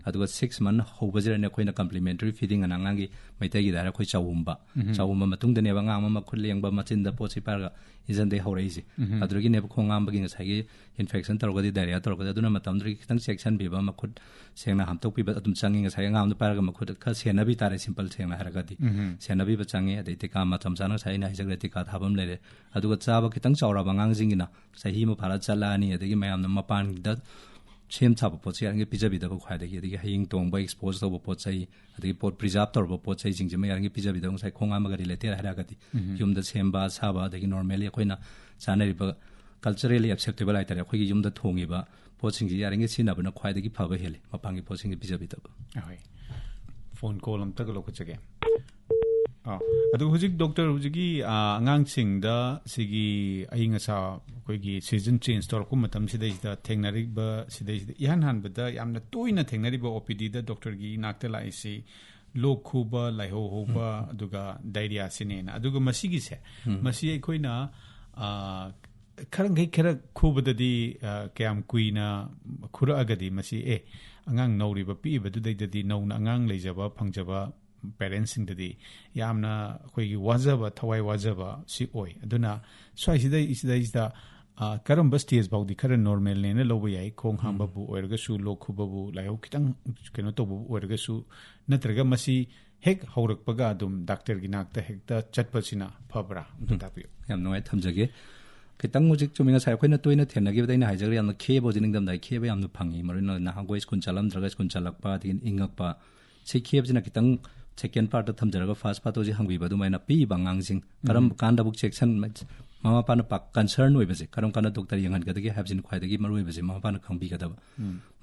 ꯑꯗꯨꯒ ꯁꯤꯛꯁ ꯃꯟ ꯍꯧꯕꯁꯤꯗꯅꯦ ꯑꯩꯈꯣꯏꯅ ꯀꯝꯄ꯭ꯂꯤꯃꯦꯟꯇꯔꯤ ꯐꯤꯗꯤꯡ ꯑꯅ ꯑꯉꯥꯡꯒꯤ, ꯃꯩꯇꯩꯒꯤꯗ ꯍꯥꯏꯔ ꯑꯩꯈꯣꯏ ꯆꯥꯎꯝꯕ, ꯆꯥꯎꯝꯕ ꯃꯇꯨꯡꯗꯅꯦꯕ ꯑꯉꯥꯡ ꯑꯃ ꯃꯈꯨꯠ ꯂꯦꯡꯕ, ꯃꯆꯤꯟꯗ ꯄꯣꯠꯁꯤ ꯄꯥꯏꯔꯒ ꯏꯟꯖꯟꯗꯩ ꯍꯧꯔꯛꯏꯁꯦ꯫ ꯑꯗꯨꯗꯒꯤꯅꯦꯕ ꯈꯣꯡ ꯍꯥꯝꯕꯒꯤ ꯉꯁꯥꯏꯒꯤ ꯏꯟꯐꯦꯛꯁꯟ ꯇꯧꯔꯒꯗꯤ, ꯗꯥꯏꯔꯤꯌꯥ ꯇꯧꯔꯒꯗꯤ, ꯑꯗꯨꯅ ꯃꯇꯝꯗꯨꯗꯒꯤ ꯈꯤꯇꯪ ꯆꯦꯛꯁꯤꯟꯕꯤꯕ, ꯃꯈꯨꯠ ꯁꯦꯡꯅ ꯍꯥꯝꯗꯣꯛꯄꯤꯕ ꯑꯗꯨꯝ ꯆꯪꯉꯤ꯫ ꯉꯁꯥꯏꯒꯤ ꯑꯉꯥꯡꯗꯣ ꯄꯥꯏꯔꯒ ꯃꯈꯨꯠ ꯈꯔ ꯁꯦꯟꯅꯕꯤ ꯇꯥꯔꯦ, ꯁꯤꯝꯄꯜ ꯁꯦꯡꯅ ꯍꯥꯏꯔꯒꯗꯤ꯫ ꯁꯦꯟꯅꯕꯤꯕ ꯆꯪꯉꯤ꯫ ꯑꯗꯩ ꯇꯤꯀꯥ ꯃꯇꯝ ꯆꯥꯅ ꯉꯁꯥꯏ ꯑꯩꯅ ꯍꯥꯏꯖꯈ꯭ꯔꯦ, ꯇꯤꯀꯥ ꯊꯥꯕ ꯑꯃ ꯂꯩꯔꯦ꯫ ꯑꯗꯨꯒ ꯆꯥꯕ ꯈꯤꯇꯪ ꯆꯥꯎꯔꯕ ꯑꯉꯥꯡꯁꯤꯡꯒꯤꯅ ꯆꯍꯤ ꯑꯃ ꯐꯥꯔ ꯆꯠꯂꯛꯑꯅꯤ, ꯑꯗꯒꯤ ꯃꯌꯥꯝꯅ ꯃꯄꯥꯟꯗ ꯁꯦꯝ ꯁꯥꯕ ꯄꯣꯠꯁꯦ ꯌꯥꯔꯤꯉꯩ ꯄꯤꯖꯕꯤꯗꯕ ꯈ꯭ꯋꯥꯏꯗꯒꯤ, ꯑꯗꯒꯤ ꯍꯌꯤꯡ ꯇꯣꯡꯕ, ꯑꯦꯛꯁꯄꯣꯖ ꯇꯧꯕ ꯄꯣꯠ ꯆꯩ, ꯑꯗꯒꯤ ꯄꯣꯠ ꯄ꯭ꯔꯤꯖꯥꯕ ꯇꯧꯔꯕ ꯄꯣꯠ ꯆꯩꯁꯤꯡꯁꯤꯃ ꯌꯥꯔꯤꯉꯩ ꯄꯤꯖꯕꯤꯗꯕ꯫ ꯉꯁꯥꯏ ꯈꯣꯡ ꯍꯥꯝꯕꯒ ꯔꯤꯂꯦꯇꯦꯠ ꯍꯥꯏꯔꯒꯗꯤ ꯌꯨꯝꯗ ꯁꯦꯝꯕ ꯁꯥꯕ, ꯑꯗꯒꯤ ꯅꯣꯔꯃꯦꯜꯂꯤ ꯑꯩꯈꯣꯏꯅ ꯆꯥꯅꯔꯤꯕ ꯀꯜꯆꯔꯦꯜꯂꯤ ꯑꯦꯛꯁꯦꯞꯇꯦꯕꯜ ꯍꯥꯏꯇꯥꯔꯦ, ꯑꯩꯈꯣꯏꯒꯤ ꯌꯨꯝꯗ ꯊꯣꯡꯉꯤꯕ ꯄꯣꯠꯁꯤꯡꯁꯤ ꯌꯥꯔꯤꯉꯩ ꯁꯤꯖꯤꯟꯅꯕꯅ ꯈ꯭ꯋꯥꯏꯗꯒꯤ ꯐꯕ ꯍꯦꯜꯂꯤ, ꯃꯄꯥꯟꯒꯤ ꯄꯣꯠꯁꯤꯡꯁꯤ ꯄꯤꯖꯕꯤꯗꯕ꯫ ꯑꯍꯣꯏ, ꯐꯣꯟ ꯀꯣꯜ ꯑꯝꯇꯒ ꯂꯧꯈꯠꯆꯒꯦ꯫ ꯑꯥ, ꯑꯗꯨ ꯍꯧꯖꯤꯛ ꯗꯣꯛꯇꯔ, ꯍꯧꯖꯤꯛꯀꯤ, ꯑꯥ, ꯑꯉꯥꯡꯁꯤꯡꯗ ꯁꯤꯒꯤ ꯑꯏꯪ ꯑꯁꯥ, ꯑꯩꯈꯣꯏꯒꯤ ꯁꯤꯖꯟ ꯆꯦꯟꯖ ꯇꯧꯔꯛꯄ ꯃꯇꯝꯁꯤꯗꯩꯁꯤꯗ ꯊꯦꯡꯅꯔꯤꯕ, ꯁꯤꯗꯩꯁꯤꯗ ꯏꯍꯥꯟ ꯍꯥꯟꯕꯗ ꯌꯥꯝꯅ ꯇꯣꯏꯅ ꯊꯦꯡꯅꯔꯤꯕ ꯑꯣ ꯄꯤ ꯗꯤꯗ ꯗꯣꯛꯇꯔꯒꯤ ꯏꯅꯥꯛꯇ ꯂꯥꯛꯏꯁꯤ ꯂꯣꯛ ꯈꯨꯕ, ꯂꯥꯏꯍꯧ ꯍꯧꯕ, ꯑꯗꯨꯒ ꯗꯥꯏꯔꯤꯌꯥꯁꯤꯅꯦꯅ꯫ ꯑꯗꯨꯒ ꯃꯁꯤꯒꯤꯁꯦ, ꯃꯁꯤ ꯑꯩꯈꯣꯏꯅ, ꯑꯥ, ꯈꯔ ꯃꯈꯩ ꯈꯔ ꯈꯨꯕꯗꯗꯤ, ꯑ, ꯀꯌꯥꯝ ꯀꯨꯏꯅ ꯈꯨꯔꯛꯑꯒꯗꯤ ꯃꯁꯤ, ꯑꯦ, ꯑꯉꯥꯡ ꯅꯧꯔꯤꯕ ꯄꯤꯛꯏꯕꯗꯨꯗꯩꯗꯗꯤ ꯅꯧꯅ ꯑꯉꯥꯡ ꯂꯩꯖꯕ ꯐꯪꯖꯕ ꯄꯦꯔꯦꯟꯁꯁꯤꯡꯗꯗꯤ ꯌꯥꯝꯅ ꯑꯩꯈꯣꯏꯒꯤ ꯋꯥꯖꯕ, ꯊꯋꯥꯏ ꯋꯥꯖꯕ ꯁꯤ ꯑꯣꯏ꯫ ꯑꯗꯨꯅ ꯁ꯭ꯋꯥꯏꯁꯤꯗꯩ, ꯁꯤꯗꯩꯁꯤꯗ, ꯑ, ꯀꯔꯝꯕ ꯁ꯭ꯇꯦꯖ ꯐꯥꯎꯗꯤ ꯈꯔ ꯅꯣꯔꯃꯦꯜꯅꯦꯅ ꯂꯧꯕ ꯌꯥꯏ? ꯈꯣꯡ ꯍꯥꯝꯕꯕꯨ ꯑꯣꯏꯔꯒꯁꯨ, ꯂꯣꯛ ꯈꯨꯕꯕꯨ, ꯂꯥꯏꯍꯧ ꯈꯤꯇꯪ ꯀꯩꯅꯣ ꯇꯧꯕꯕꯨ ꯑꯣꯏꯔꯒꯁꯨ, ꯅꯠꯇ꯭ꯔꯒ ꯃꯁꯤ ꯍꯦꯛ ꯍꯧꯔꯛꯄꯒ ꯑꯗꯨꯝ ꯗꯥꯛꯇꯔꯒꯤ ꯅꯥꯛꯇ ꯍꯦꯛꯇ ꯆꯠꯄꯁꯤꯅ ꯐꯕ꯭ꯔꯥ? ꯑꯝꯇ ꯇꯥꯛꯄꯤꯌꯨ꯫ ꯌꯥꯝ ꯅꯨꯡꯉꯥꯏ, ꯊꯝꯖꯒꯦ꯫ ꯈꯤꯇꯪ ꯍꯧꯖꯤꯛ ꯆꯨꯝꯃꯤ, ꯉꯁꯥꯏ ꯑꯩꯈꯣꯏꯅ ꯇꯣꯏꯅ ꯊꯦꯡꯅꯈꯤꯕꯗ ꯑꯩꯅ ꯍꯥꯏꯖꯈ꯭ꯔꯦ, ꯌꯥꯝꯅ ꯈꯦꯕ ꯍꯧꯖꯤꯛ ꯅꯤꯡꯊꯝꯊꯥꯒꯤ ꯈꯦꯕ ꯌꯥꯝꯅ ꯐꯪꯉꯤ, ꯃꯔꯨ ꯑꯣꯏꯅ ꯅꯍꯥꯟꯈꯣꯏ ꯁ꯭ꯀꯨꯜ ꯆꯠꯂꯝꯗ꯭ꯔꯒ ꯁ꯭ꯀꯨꯜ ꯆꯠꯂꯛꯄ, ꯑꯗꯒꯤ ꯏꯪꯉꯛꯄ, ꯁꯤ ꯈꯦꯕꯁꯤꯅ ꯈꯤꯇꯪ ꯁꯦꯀꯦꯟ ꯄꯥꯔꯠꯇ ꯊꯝꯖꯔꯒ ꯐꯥꯔꯁ ꯄꯥꯔꯠꯇ ꯍꯧꯖꯤꯛ ꯍꯪꯕꯤꯕ ꯑꯗꯨꯃꯥꯏꯅ ꯄꯤꯛꯏꯕ ꯑꯉꯥꯡꯁꯤꯡ ꯀꯔꯝꯕ ꯀꯥꯟꯗꯕꯨ ꯆꯦꯛꯁꯟ, ꯃꯃꯥ ꯃꯄꯥꯅ ꯄꯥꯛ ꯀꯟꯁꯔꯟ ꯑꯣꯏꯕꯁꯦ ꯀꯔꯝ ꯀꯥꯟꯗ ꯗꯣꯛꯇꯔ ꯌꯦꯡꯍꯟꯒꯗꯒꯦ ꯍꯥꯏꯕꯁꯤꯅ ꯈ꯭ꯋꯥꯏꯗꯒꯤ ꯃꯔꯨ ꯑꯣꯏꯕꯁꯦ ꯃꯃꯥ ꯃꯄꯥꯅ ꯈꯪꯕꯤꯒꯗꯕ꯫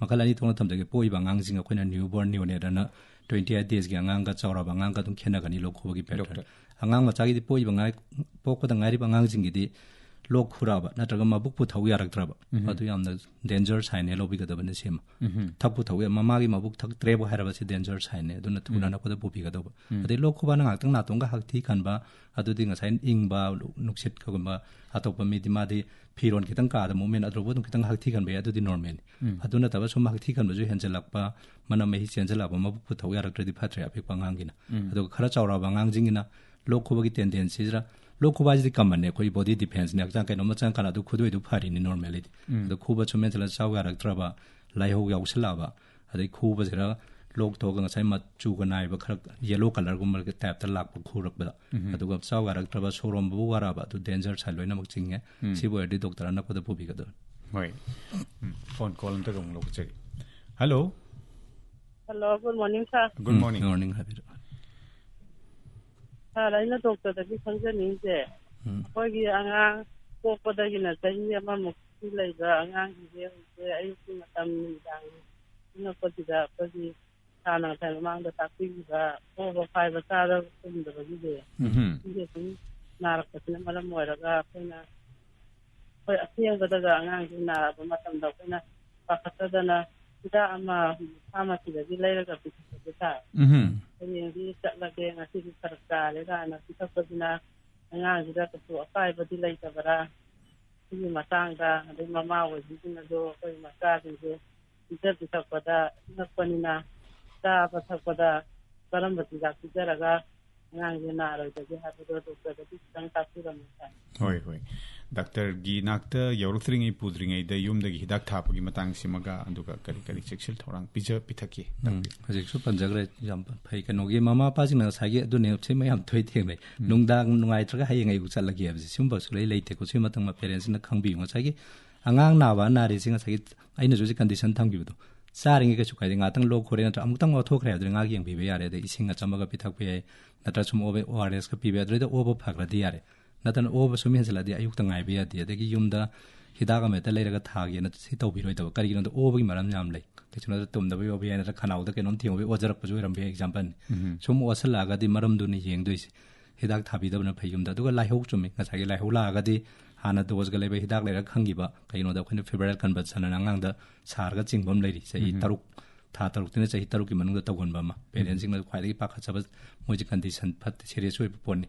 ꯃꯈꯜ ꯑꯅꯤ ꯊꯣꯛꯅ ꯊꯝꯖꯒꯦ꯫ ꯄꯣꯛꯏꯕ ꯑꯉꯥꯡꯁꯤꯡ ꯑꯩꯈꯣꯏꯅ ꯅ꯭ꯌꯨ ꯕꯣꯔꯟ, ꯅꯤꯑꯣꯅꯦꯠ ꯑꯅ ꯇ꯭ꯋꯦꯟꯇꯤ ꯑꯩꯠ ꯗꯦꯖꯀꯤ ꯑꯉꯥꯡꯒ ꯆꯥꯎꯔꯕ ꯑꯉꯥꯡꯒ ꯑꯗꯨꯝ ꯈꯦꯠꯅꯒꯅꯤ ꯂꯣꯛ ꯈꯨꯕꯒꯤ ꯄꯦꯇꯔꯟ꯫ ꯗꯣꯛꯇꯔ꯫ ꯑꯉꯥꯡ ꯃꯆꯥꯒꯤꯗꯤ ꯄꯣꯛꯏꯕ ꯉꯥꯏ-, ꯄꯣꯛꯄꯗ ꯉꯥꯏꯔꯤꯕ ꯑꯉꯥꯡꯁꯤꯡꯒꯤꯗꯤ ꯂꯣꯛ ꯈꯨꯔꯛꯑꯕ ꯅꯠꯇ꯭ꯔꯒ ꯃꯕꯨꯛ ꯄꯨꯊꯧ ꯌꯥꯔꯛꯇ꯭ꯔꯕ, ꯎꯝ꯫ ꯑꯗꯨ ꯌꯥꯝꯅ danger sign ꯅꯦ, ꯂꯧꯕꯤꯒꯗꯕꯅꯤ ꯁꯤꯃ꯫ ꯎꯝ꯫ ꯊꯛ ꯄꯨꯊꯧ ꯌꯥ-, ꯃꯃꯥꯒꯤ ꯃꯕꯨꯛ ꯊꯛꯇ꯭ꯔꯦꯕꯨ ꯍꯥꯏꯔꯕ ꯁꯤ danger sign ꯅꯦ, ꯑꯗꯨꯅ ꯊꯨꯅ ꯎꯝ꯫ ꯑꯅꯛꯄꯗ ꯄꯨꯕꯤꯒꯗꯧꯕ꯫ ꯎꯝ꯫ ꯑꯗꯩ ꯂꯣꯛ ꯈꯨꯕꯅ ꯉꯥꯛꯇꯪ ꯅꯥꯇꯣꯟꯒ ꯍꯛꯊꯤ ꯈꯟꯕ, ꯑꯗꯨꯗꯤ ꯉꯁꯥꯏ ꯏꯪꯕ, ꯅꯨꯡꯁꯤꯠ ꯀꯩꯒꯨꯝꯕ ꯑꯇꯣꯞꯄ ꯃꯤꯗꯤ ꯃꯥꯗꯤ ꯐꯤꯔꯣꯟ ꯈꯤꯇꯪ ꯀꯥꯗ movement ꯑꯗꯨꯕꯨ ꯑꯗꯨꯝ ꯈꯤꯇꯪ ꯍꯛꯊꯤ ꯈꯟꯕ ꯌꯥꯏ, ꯑꯗꯨꯗꯤ normal ꯅꯤ꯫ ꯎꯝ꯫ ꯑꯗꯨ ꯅꯠꯇꯕ ꯁꯨꯝ ꯍꯛꯊꯤ ꯈꯟꯕꯁꯨ ꯍꯦꯟꯖꯜꯂꯛꯄ, ꯃꯅꯝ ꯃꯍꯤ ꯆꯦꯟꯖꯜꯂꯛꯄ, ꯃꯕꯨꯛ ꯄꯨꯊꯧ ꯌꯥꯔꯛꯇ꯭ꯔꯗꯤ ꯐꯠꯇ꯭ꯔꯦ ꯑꯄꯤꯛꯄ ꯑꯉꯥꯡꯒꯤꯅ꯫ ꯎꯝ꯫ ꯑꯗꯨꯒ ꯈꯔ ꯆꯥꯎꯔꯛꯑꯕ ꯑꯉꯥꯡꯁꯤꯡꯒꯤꯅ ꯂꯣꯛ ꯈꯨꯕꯒꯤ tendency ꯁꯤꯗ, ꯂꯣꯛ ꯈꯨꯕ ꯍꯥꯏꯁꯤꯗꯤ common ꯅꯦ, ꯑꯩꯈꯣꯏ body defense ꯅꯦ, ꯍꯛꯆꯥꯡ ꯀꯩꯅꯣꯝꯃ ꯆꯪꯉꯀꯥꯟꯗ ꯑꯗꯨ ꯈꯨꯗꯣꯏꯗꯨ ꯐꯔꯤꯅꯤ, normal ꯗꯤ꯫ ꯎꯝ꯫ ꯑꯗꯣ ꯈꯨꯕ ꯁꯨꯝ ꯍꯦꯟꯖꯜꯂ ꯆꯥꯎ ꯌꯥꯔꯛꯇ꯭ꯔꯕ, ꯂꯥꯏꯍꯧ ꯌꯥꯎꯁꯜꯂꯛꯑꯕ, ꯑꯗꯩ ꯈꯨꯕꯁꯤꯗ ꯂꯣꯛ ꯊꯣꯛꯑꯒ ꯉꯁꯥꯏ ꯃꯆꯨꯒ ꯅꯥꯏꯕ ꯈꯔ yellow colour ꯒꯨꯝꯕ type ꯇ ꯂꯥꯛꯄ ꯈꯨꯔꯛꯄꯗ, ꯎꯝ꯫ ꯑꯗꯨꯒ ꯆꯥꯎ ꯌꯥꯔꯛꯇ꯭ꯔꯕ, ꯁꯣꯔ ꯍꯣꯟꯕꯕꯨ ꯋꯥꯔꯛꯑꯕ, ꯑꯗꯨ danger sign ꯂꯣꯏꯅꯃꯛ ꯆꯤꯡꯉꯦ꯫ ꯎꯝ꯫ ꯁꯤꯕꯨ ꯑꯣꯏꯔꯗꯤ doctor ꯑꯅꯛꯄꯗ ꯄꯨꯕꯤꯒꯗꯕꯅꯤ꯫ ꯍꯣꯏ꯫ ꯎꯝ, phone call ꯑꯝꯇꯒ ꯑꯃꯨꯛ ꯂꯧꯖꯒꯦ꯫ Hello꯫ Hello, good morning, sir꯫ Good ꯎꯝ, morning꯫ Good morning, ꯍꯥꯏꯕꯤꯔꯛꯑꯣ꯫ Sir, ꯑꯩꯅ doctor ꯗꯒꯤ ꯈꯪꯖꯅꯤꯡꯉꯤꯁꯦ, ꯎꯝ꯫ ꯑꯩꯈꯣꯏꯒꯤ ꯑꯉꯥꯡ ꯄꯣꯛꯄꯗꯒꯤꯅ ꯆꯍꯤ ꯑꯃꯃꯨꯛꯀꯤ ꯂꯩꯕ ꯑꯉꯥꯡꯁꯤꯡꯁꯦ ꯍꯧꯖꯤꯛꯁꯦ ꯑꯌꯨꯛꯀꯤ ꯃꯇꯝ, ꯅꯨꯃꯤꯗꯥꯡ ꯏꯪꯉꯛꯄꯁꯤꯗ ꯑꯩꯈꯣꯏꯒꯤ ꯁꯥꯔꯅ ꯉꯁꯥꯏ ꯃꯃꯥꯡꯗ ꯇꯥꯛꯄꯤꯈꯤꯕ ꯑꯣꯕ ꯐꯥꯏꯕ ꯆꯥꯔꯒ ꯇꯨꯝꯗꯕꯒꯤꯁꯦ, ꯎꯝ꯫ ꯁꯤꯁꯦ ꯑꯗꯨꯝ ꯅꯥꯔꯛꯄꯁꯤꯅ ꯃꯔꯝ ꯑꯣꯏꯔꯒ ꯑꯩꯈꯣꯏꯅ, ꯑꯩꯈꯣꯏ ꯑꯊꯦꯡꯕꯗꯒ ꯑꯉꯥꯡꯁꯤ ꯅꯥꯔꯛꯄ ꯃꯇꯝꯗ ꯑꯩꯈꯣꯏꯅ ꯄꯥꯈꯠꯇꯗꯅ ꯍꯤꯗꯥꯛ ꯑꯃ pharmacy ꯗꯒꯤ ꯂꯩꯔꯒ ꯄꯤꯊꯛꯄꯁꯦ ꯁꯥꯔ꯫ ꯎꯝ꯫ ꯍꯌꯦꯡꯗꯤ ꯆꯠꯂꯒꯦ, ꯉꯁꯤꯗꯤ ꯐꯔꯛ ꯇꯥꯔꯦ ꯀꯥꯏꯅ ꯄꯤꯊꯛꯄꯁꯤꯅ ꯑꯉꯥꯡꯁꯤꯗ ꯀꯩꯁꯨ ꯑꯀꯥꯏꯕꯗꯤ ꯂꯩꯇꯕ꯭ꯔꯥ? ꯁꯤꯒꯤ ꯃꯇꯥꯡꯗ, ꯑꯗꯩ ꯃꯃꯥ ꯑꯣꯏꯕꯤꯁꯤꯡꯅꯁꯨ ꯑꯩꯈꯣꯏ ꯃꯆꯥꯁꯤꯡꯁꯦ ꯄꯤꯖ ꯄꯤꯊꯛꯄꯗ ꯏꯪꯉꯛꯄꯅꯤꯅ ꯆꯥꯕ ꯊꯛꯄꯗ ꯀꯔꯝꯕ ꯆꯤꯟꯖꯥꯛ ꯄꯤꯖꯔꯒ ꯑꯉꯥꯡꯁꯦ ꯅꯥꯔꯣꯏꯗꯒꯦ ꯍꯥꯏꯕꯗꯣ doctor ꯗꯒꯤ ꯈꯤꯇꯪ ꯇꯥꯛꯄꯤꯔꯝꯃꯨ, sir꯫ ꯍꯣꯏ, ꯍꯣꯏ꯫ Doctor ꯒꯤ ꯅꯥꯛꯇ ꯌꯧꯔꯛꯇ꯭ꯔꯤꯉꯩ, ꯄꯨꯗ꯭ꯔꯤꯉꯩꯗ ꯌꯨꯝꯗꯒꯤ ꯍꯤꯗꯥꯛ ꯊꯥꯕꯒꯤ ꯃꯇꯥꯡꯁꯤꯃꯒ, ꯑꯗꯨꯒ ꯀꯔꯤ ꯀꯔꯤ ꯆꯦꯛꯁꯤꯜ ꯊꯧꯔꯥꯡ ꯄꯤꯖ ꯄꯤꯊꯛꯀꯦ? ꯎꯝ, ꯇꯥꯛꯄꯤꯌꯨ꯫ ꯍꯧꯖꯤꯛꯁꯨ ꯄꯟꯖꯈ꯭ꯔꯦ, ꯌꯥꯝ ꯐꯩ꯫ ꯀꯩꯅꯣꯒꯤ ꯃꯃꯥ ꯃꯄꯥꯁꯤꯡꯅ ꯉꯁꯥꯏꯒꯤ ꯑꯗꯨꯅꯦ, ꯁꯤ ꯃꯌꯥꯝ ꯊꯣꯏ ꯊꯦꯡꯅꯩ꯫ ꯎꯝ꯫ ꯅꯨꯡꯗꯥꯡ ꯅꯨꯡꯉꯥꯏꯇ꯭ꯔꯒ ꯍꯌꯦꯡ ꯑꯌꯨꯛ ꯆꯠꯂꯒꯦ ꯍꯥꯏꯕꯁꯦ, ꯁꯤꯒꯨꯝꯕ ꯁꯨꯡꯂꯩ ꯂꯩꯇꯦꯀꯣ꯫ ꯁꯤ ꯃꯇꯪ parents ꯁꯤꯡꯅ ꯈꯪꯕꯤꯌꯨ꯫ ꯉꯁꯥꯏꯒꯤ ꯑꯉꯥꯡ ꯅꯥꯕ ꯅꯥꯔꯤꯁꯦ, ꯉꯁꯥꯏꯒꯤ ꯑꯩꯅꯁꯨ ꯍꯧꯖꯤꯛ condition ꯊꯝꯈꯤꯕꯗꯣ, ꯆꯥꯔꯤꯉꯩ ꯀꯩꯁꯨ ꯀꯥꯏꯗꯦ, ꯉꯥꯛꯇꯪ ꯂꯣꯛ ꯈꯣꯏꯔꯦ ꯅꯠꯇ꯭ꯔꯒ ꯑꯃꯨꯛꯇꯪ ꯑꯣꯠꯊꯣꯛꯈ꯭ꯔꯦ ꯍꯥꯏꯕꯗꯨꯗꯤ ꯉꯥꯏꯍꯥꯛ ꯌꯦꯡꯕꯤꯕ ꯌꯥꯔꯦ꯫ ꯑꯗꯩ ꯏꯁꯤꯡ ꯑꯆꯝꯕꯒ ꯄꯤꯊꯛꯄ ꯌꯥꯏ, ꯅꯠꯇ꯭ꯔꯒ ꯁꯨꯝ ꯑꯣꯕ-, ORS ꯀ ꯄꯤꯕ ꯌꯥꯏ꯫ ꯑꯗꯨꯗꯩꯗ ꯑꯣꯕ ꯐꯈ꯭ꯔꯗꯤ ꯌꯥꯔꯦ꯫ ꯅꯠꯇꯅ ꯑꯣꯕ ꯁꯨꯝ ꯍꯦꯟꯖꯜꯂꯗꯤ ꯑꯌꯨꯛꯇ ꯉꯥꯏꯕ ꯌꯥꯗꯦ꯫ ꯑꯗꯒꯤ ꯌꯨꯝꯗ ꯍꯤꯗꯥꯛ ꯑꯃ ꯍꯦꯛꯇ ꯂꯩꯔꯒ ꯊꯥꯒꯦꯅ ꯁꯤ ꯇꯧꯕꯤꯔꯣꯏꯗꯕ꯫ ꯀꯔꯤꯒꯤꯅꯣꯗ ꯑꯣꯕꯒꯤ ꯃꯔꯝ ꯌꯥꯝ ꯂꯩ꯫ ꯀꯩꯁꯨ ꯅꯠꯇ꯭ꯔ ꯇꯨꯝꯗꯕꯩ ꯑꯣꯏꯕ ꯌꯥꯏ, ꯅꯠꯇ꯭ꯔ ꯈꯅꯥꯎꯗ ꯀꯩꯅꯣꯝ ꯊꯦꯡꯕꯩ ꯑꯣꯖꯔꯛꯄꯁꯨ ꯑꯣꯏꯔꯝꯕ ꯌꯥꯏ, example ꯅꯤ꯫ ꯎꯝ꯫ ꯁꯨꯝ ꯑꯣꯁꯜꯂꯛꯑꯒꯗꯤ ꯃꯔꯝꯗꯨꯅ ꯌꯦꯡꯗꯣꯏꯁꯦ꯫ ꯍꯤꯗꯥꯛ ꯊꯥꯕꯤꯗꯕꯅ ꯐꯩ ꯌꯨꯝꯗ꯫ ꯑꯗꯨꯒ ꯂꯥꯏꯍꯧ ꯆꯨꯝꯃꯤ, ꯉꯁꯥꯏꯒꯤ ꯂꯥꯏꯍꯧ ꯂꯥꯛꯑꯒꯗꯤ ꯍꯥꯟꯅ ꯗꯣꯁꯒ ꯂꯩꯕ ꯍꯤꯗꯥꯛ ꯂꯩꯔꯒ ꯈꯪꯈꯤꯕ꯫ ꯀꯩꯒꯤꯅꯣꯗ ꯑꯩꯈꯣꯏꯅ febrile convulsion ꯑꯅ ꯑꯉꯥꯡꯗ ꯁꯥꯔꯒ ꯆꯤꯡꯕ ꯑꯃ ꯂꯩꯔꯤ, ꯆꯍꯤ ꯎꯝ꯫ ꯇꯔꯨꯛ, ꯊꯥ ꯇꯔꯨꯛꯇꯩꯅ ꯆꯍꯤ ꯇꯔꯨꯛꯀꯤ ꯃꯅꯨꯡꯗ ꯇꯧꯒꯟꯕ ꯑꯃ꯫ ꯄꯦꯔꯦꯟꯁꯁꯤꯡꯅ ꯈ꯭ꯋꯥꯏꯗꯒꯤ ꯄꯥꯈꯠꯆꯕ, ꯃꯣꯏꯁꯦ ꯀꯟꯗꯤꯁꯟ ꯐꯠꯇ, ꯁꯦꯔꯤꯌꯁ ꯑꯣꯏꯕ ꯄꯣꯠꯅꯤ꯫